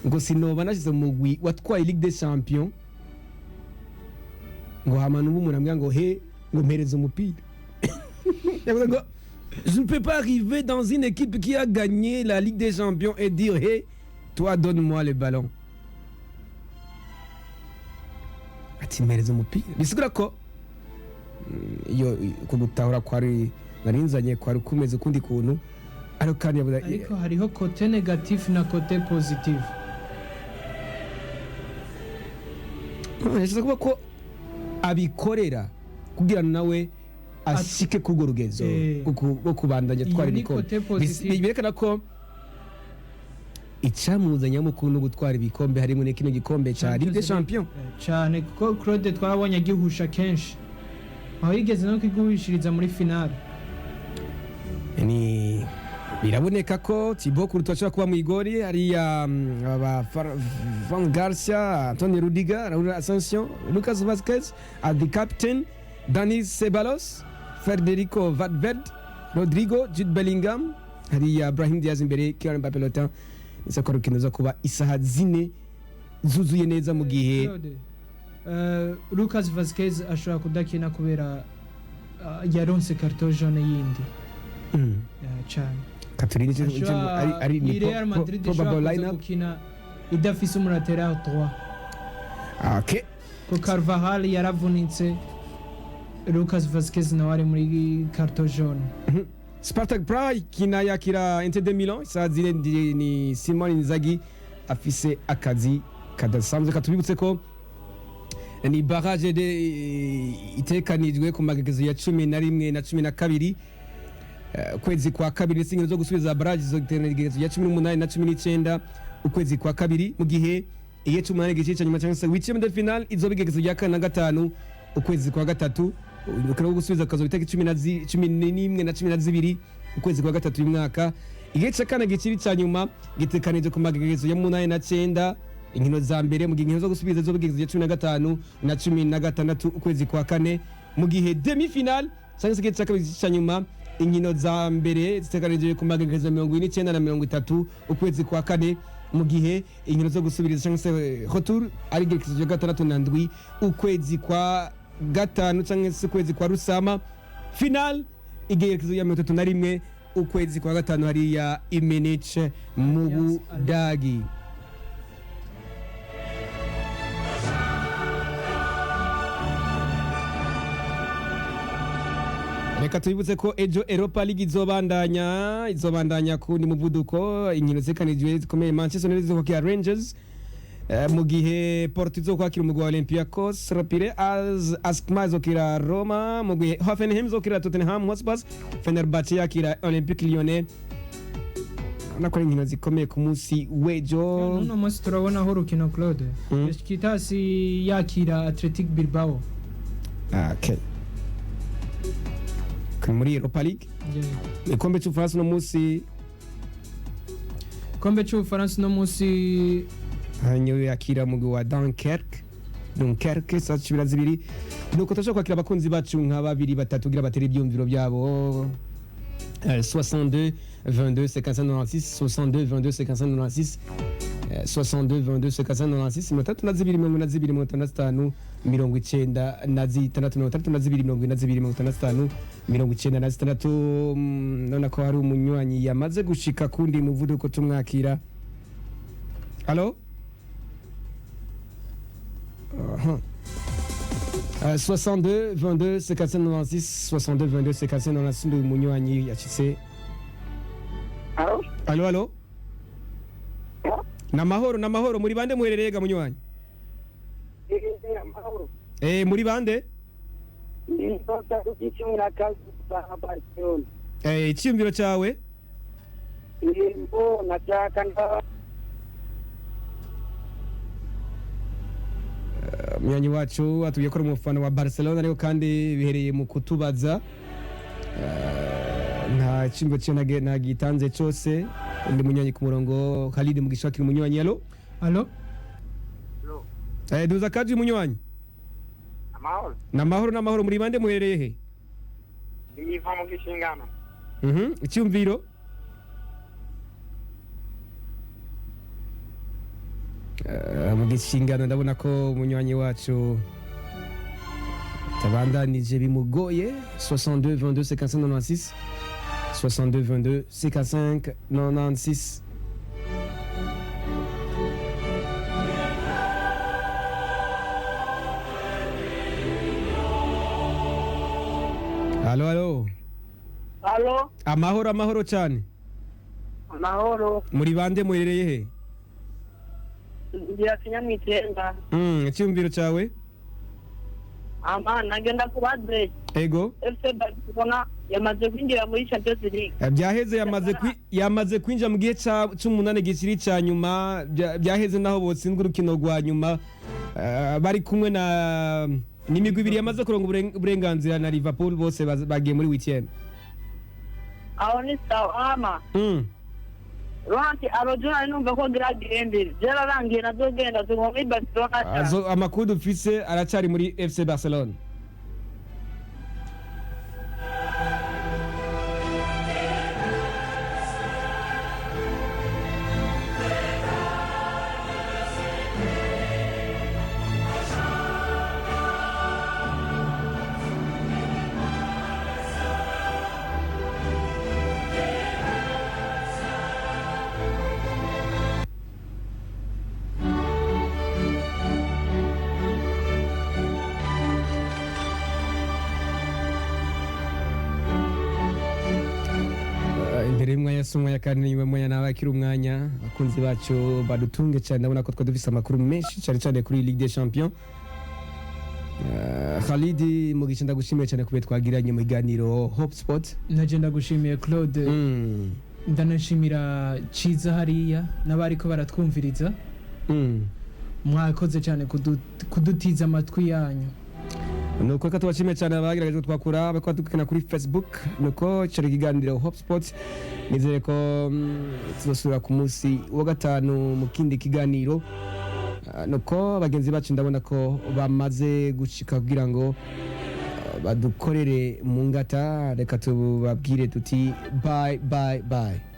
ngo sinoba nashize mu mugwi watwaye Ligue des Champions, ngo hama n'ubu umuntu ambwira ngo he, ngo mpereze umupira. Yavuze ngo je ne peux pas arriver dans une équipe qui a gagné la Ligue des Champions et dire hey, toi, donne-moi le ballon. Ati mpereze umupira, bisigura ko iyo kugutahura kwari narinzanye kwari kumeze ukundi kuntu, ariko kandi yavuze Ariko hariho côté négatif na côté positif. Yashyize kuba ko abikorera kugira nawe Ashike kurwo rugezo rwo kubandanya Iyo atwara ni ibikombe. côté positive. Birerekana ko icamuzanye nyamukuru no gutwara ibikombe, harimo na kino gikombe ca Ligue des Champions. Cyane, kuko Claude twabonye agihusha kenshi, aho yigeze no kiguhishiriza muri finale. Ni biraboneka ko Thibaut Courtois ashobora kuba mu igori hariya, aba Van Garcia, Antonio Rudiger, Raul Asensio, Lucas Vazquez the captain, Dani Ceballos, Federico Valverde, Rodrigo, Jude Bellingham hariya, Brahim Diaz imbere, Kylian Mbappé Lotin. Ndetse ko urukino ruza kuba isaha 4 zuzuye neza mu gihe Claude, Lucas Vazquez ashobora kudakina kubera yaronse carton jaune yindi. Cyane. Katurinde ari ni Ni Real Madrid ishobora probable kuza lineup. gukina idafise umulateral droit, ko Carvajal yaravunitse, Lucas Vazquez nawe ari muri carton jaune. Spartak Praha ikina yakira Inter de Milan isaha 4, ni Simon Inzaghi afise akazi kadasanzwe. Katubibutse ko ni barrage de itekanijwe ku magegezo ya 11 na 12 ukwezi kwa kabiri, ndetse inkino zo gusubiza barrage zizotegerezo ya 18 na 19 ukwezi kwa kabiri, mu gihe igice c'umunani gice ca nyuma cyangwa se huitième de finale izoba igegezo rya kane na gatanu ukwezi kwa gatatu. Urukino rwo gusubiza kazoba itariki 11 na 12 ukwezi kwa gatatu uyu mwaka. Igice ca kane giciri ca nyuma gitekanije ku magegezo ya munani na cenda inkino za mbere, mu gihe inkino zo gusubiza zoba igegezo rya 15 na 16 ukwezi kwa kane, mu gihe demi finale cyangwa se igice ca kabiri ca nyuma inkino za mbere ziteganijwe ku magegezo ya 49 na 30 ukwezi kwa kane, mu gihe inkino zo gusubiriza cyangwa se retour ari igerekezo rya gatandatu na ndwi ukwezi kwa gatanu cyangwa se ukwezi kwa rusama. Final igerekezo ya 31 ukwezi kwa gatanu hariya i Munich mu Budagi. Reka tubibutse ko ejo Europa League izobandanya ku ni muvuduko. Inkino zekanijwe zikomeye: Manchester United izokwakira Rangers, mu gihe Porto izokwakira umugwi wa Olympiacos, Rapire AS Askma izokira Roma, mu gihe Hoffenheim izokira Tottenham Hotspur, Fenerbahce yakira Olympique Lyonnais. Urabona ko ari inkino zikomeye ku munsi w'ejo. Uno munsi turabonaho urukino, Claude, Besiktas yakira Athletic Bilbao. Okay. Kuri muri Europa League, igikombe c'Ubufaransa uno munsi? Igikombe cy'Ubufaransa uno munsi? Hanyuma yakira umugwi wa Dunkerque saa 12. Nuko turashobora kwakira abakunzi bacu nka babiri batatu kugira batere ibyumviro byabo. 62 22 55 96, 62 22 55 96, 62 22 55 96, 62 42 65 96, 62 42 65 96. Nona ko hari umunywanyi yamaze gushika kundi muvuduko, tumwakira. Halo. Aha. 62 22 55 96, 62 22 55 96, ndi umunywanyi yashitse. Alo? Alo, alo. Namahoro, namahoro. Muri bande, muherereye ga munywanyi? Amahoro. Muri bande? Inota 12 za Barcelona. Icyiyumviro cyawe? Yego, nashaka nda Munywanyi wacu atubwiye ko ari umufana wa Barcelona, ariko kandi bihereye mu kutubaza. Nta cyiyumviro cyiwe ntagitanze cyose. Undi munywanyi ku murongo, Khalid Mugisha akiri umunywanyi. Alo? Alo. Duza kaji munywanyi. Amahoro. Namahoro, namahoro. Muri bande, muherereye he? Ndiva mu gishingano. Icyumviro? Mu gishingano ndabona ko umunywanyi wacu tabandanije bimugoye. 62 22 55 96, 62 22 55 96. Alo, alo. Alo? Amahoro, amahoro cyane. Amahoro. Muri bande, muherereye he? Ngira kinyamwitemba. Icyumviro cyawe? Ama nagenda kubaze. Ego. FC Barcelona yamaze kwinjira muri Champions League. Byaheze, yamaze kwinjira mu gihe c'umunani gikiri ca nyuma. Byaheze naho botsindwa urukino rwa nyuma. Bari kumwe na n'imigwi ibiri yamaze kuronga uburenganzira na Liverpool, bose bagiye muri weekend. Aho ni sawa ama. Ronald Arojuna numva ko agira agende. Byararangiye nazogenda tuguma muri Barcelona. Amakuru dufise aracari muri FC Barcelona. Imbere y'umwanya si umwanya kandi niwe mwanya nawe akiri umwanya, abakunzi bacu badutunge cyane. Ndabona ko twari dufise amakuru menshi cyane cyane kuri Ligue des Champions. Khalid Mugisha, ndagushimiye cyane kubera twagiranye mu kiganiro Hope Sport. Naje ndagushimiye Claude. Ndanashimira Ciza hariya n'abariko baratwumviriza. Mwakoze cyane kudutiza amatwi yanyu. Nuko reka tubashimiye cyane abagerageje kutwakura bakadukana kuri Facebook. Nuko cyari ikiganiro Hope Sport. Nizere ko tuzosubira ku munsi wa gatanu mu kindi kiganiro. Nuko bagenzi bacu ndabona ko bamaze gushika kugira ngo badukorere mu ngata. Reka tubabwire tuti bye bye bye.